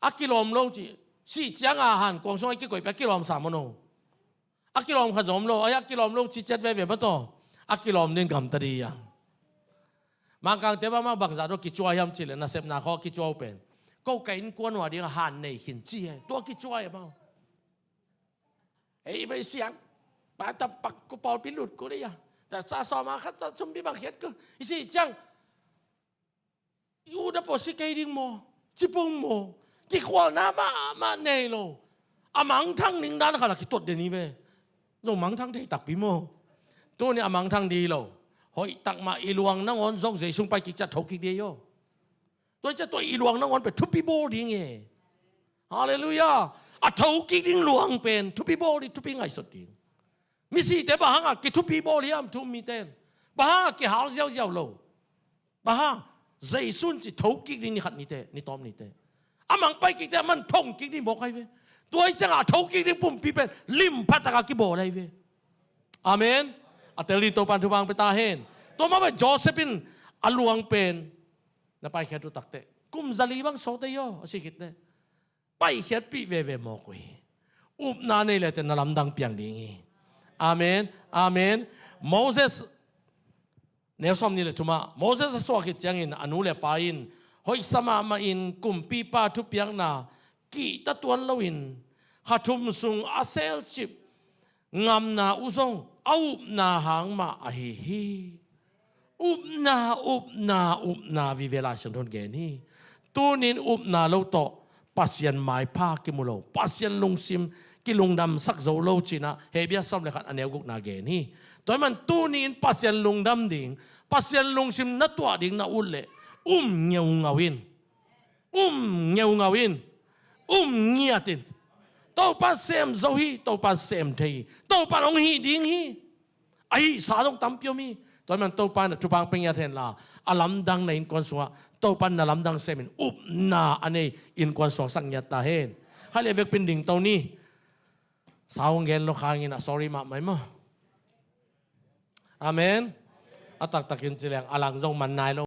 A kilawm lo ci. Sih cianga hankuang sung a i kikoih pen a kilawm sa maw no. A kilawm kha zom lo, a kilawm lo ci ciat veve maw taw. A kilawm ding gamta ding a. Mangkangte bang mah bangzah tawh kicua hiam cih leh nasepna khawng a kicua uh pen. Ko ka innkuan uh a ding a han nei khin ci he. Tua kicua he maw. Ei bai siang. Ba ta pak ko pawlpi lut ko ding a. Ta sa sawm a khat sa sumpi bang khiat ko. I sih ciang. I ut a pawh si kei ding maw? Ci pong maw? Kikhualna mahmah nei lo. A mangthang ding dan khat a kitot den hi ve. Zong mangthang thei takpi maw? Tuni a mangthang ding hi lo. Hoih tak mah i luang nangawn zong Zeisu hong pai kik ciang tho kik ding hi aw. Tua hi ciang tua i luang nangawn pen thupi bawl ding e. Halleluiah. A tho kik ding luang pen thupi bawl ding, thupi ngaihsut ding. Misite bang hangah kithupi bawl hiam, thu um mite in? Bang hangah kihal ziauziau lo? Bang hang? Zeisu in ci tho kik ding ni khat nite, ni tawp nite. A mang pai kikte a man thong kik ding mawk ahi ve. Tua hi ciangah a tho kik ding pumpi pen lim phataka kibawl ahi ve. Amen. A tel ding Topan thupha pia ta hen. Tua mah bang Joseph in a luang pen na paikhiat uh takte kum zali bang sawt ei aw, a si khit teh. Paikhiatpih veve mawk uh hi. Upna nei lete na lamdang piang ding hi. Amen. Amen. Moses neu sawm nih le thumah Moses a suah khit ciangin a nu le pa in hoihsa mahmah in kumpipa thupiakna kihta tuan loin kha thum sung a selcip ngamna uh zong a upna hang mah ahi hi. Upna, upna, upna vive Lai Siangtho in gen hi. Tunin upna lo tawh Pasian maipha kimu lo, Pasian lungsim kilungdamsak zo lo cinah Hebrew sawm le khat a neu gukna gen hi. Tua hi man tunin Pasian lungdam ding, Pasian lungsim na tuah ding na ut leh um ngeungau in. Um ngeungau in. Um ngiat in. Topan sem zo hi, Topan sem thei hi. Topan hong hih ding hi. A hihsa zong tampi om hi. Tua hi man Topan a thupha pia ngiat hen la, a lamdang na innkuan sungah Topan na lamdang semin upna a nei innkuan sungah sak ngiat ta hen. Khaile vekpin dingto ni. Sa hong gen lo khangin a sorry mahmah hi maw. Amen. A taktakin ci leng a lang zong man nai lo.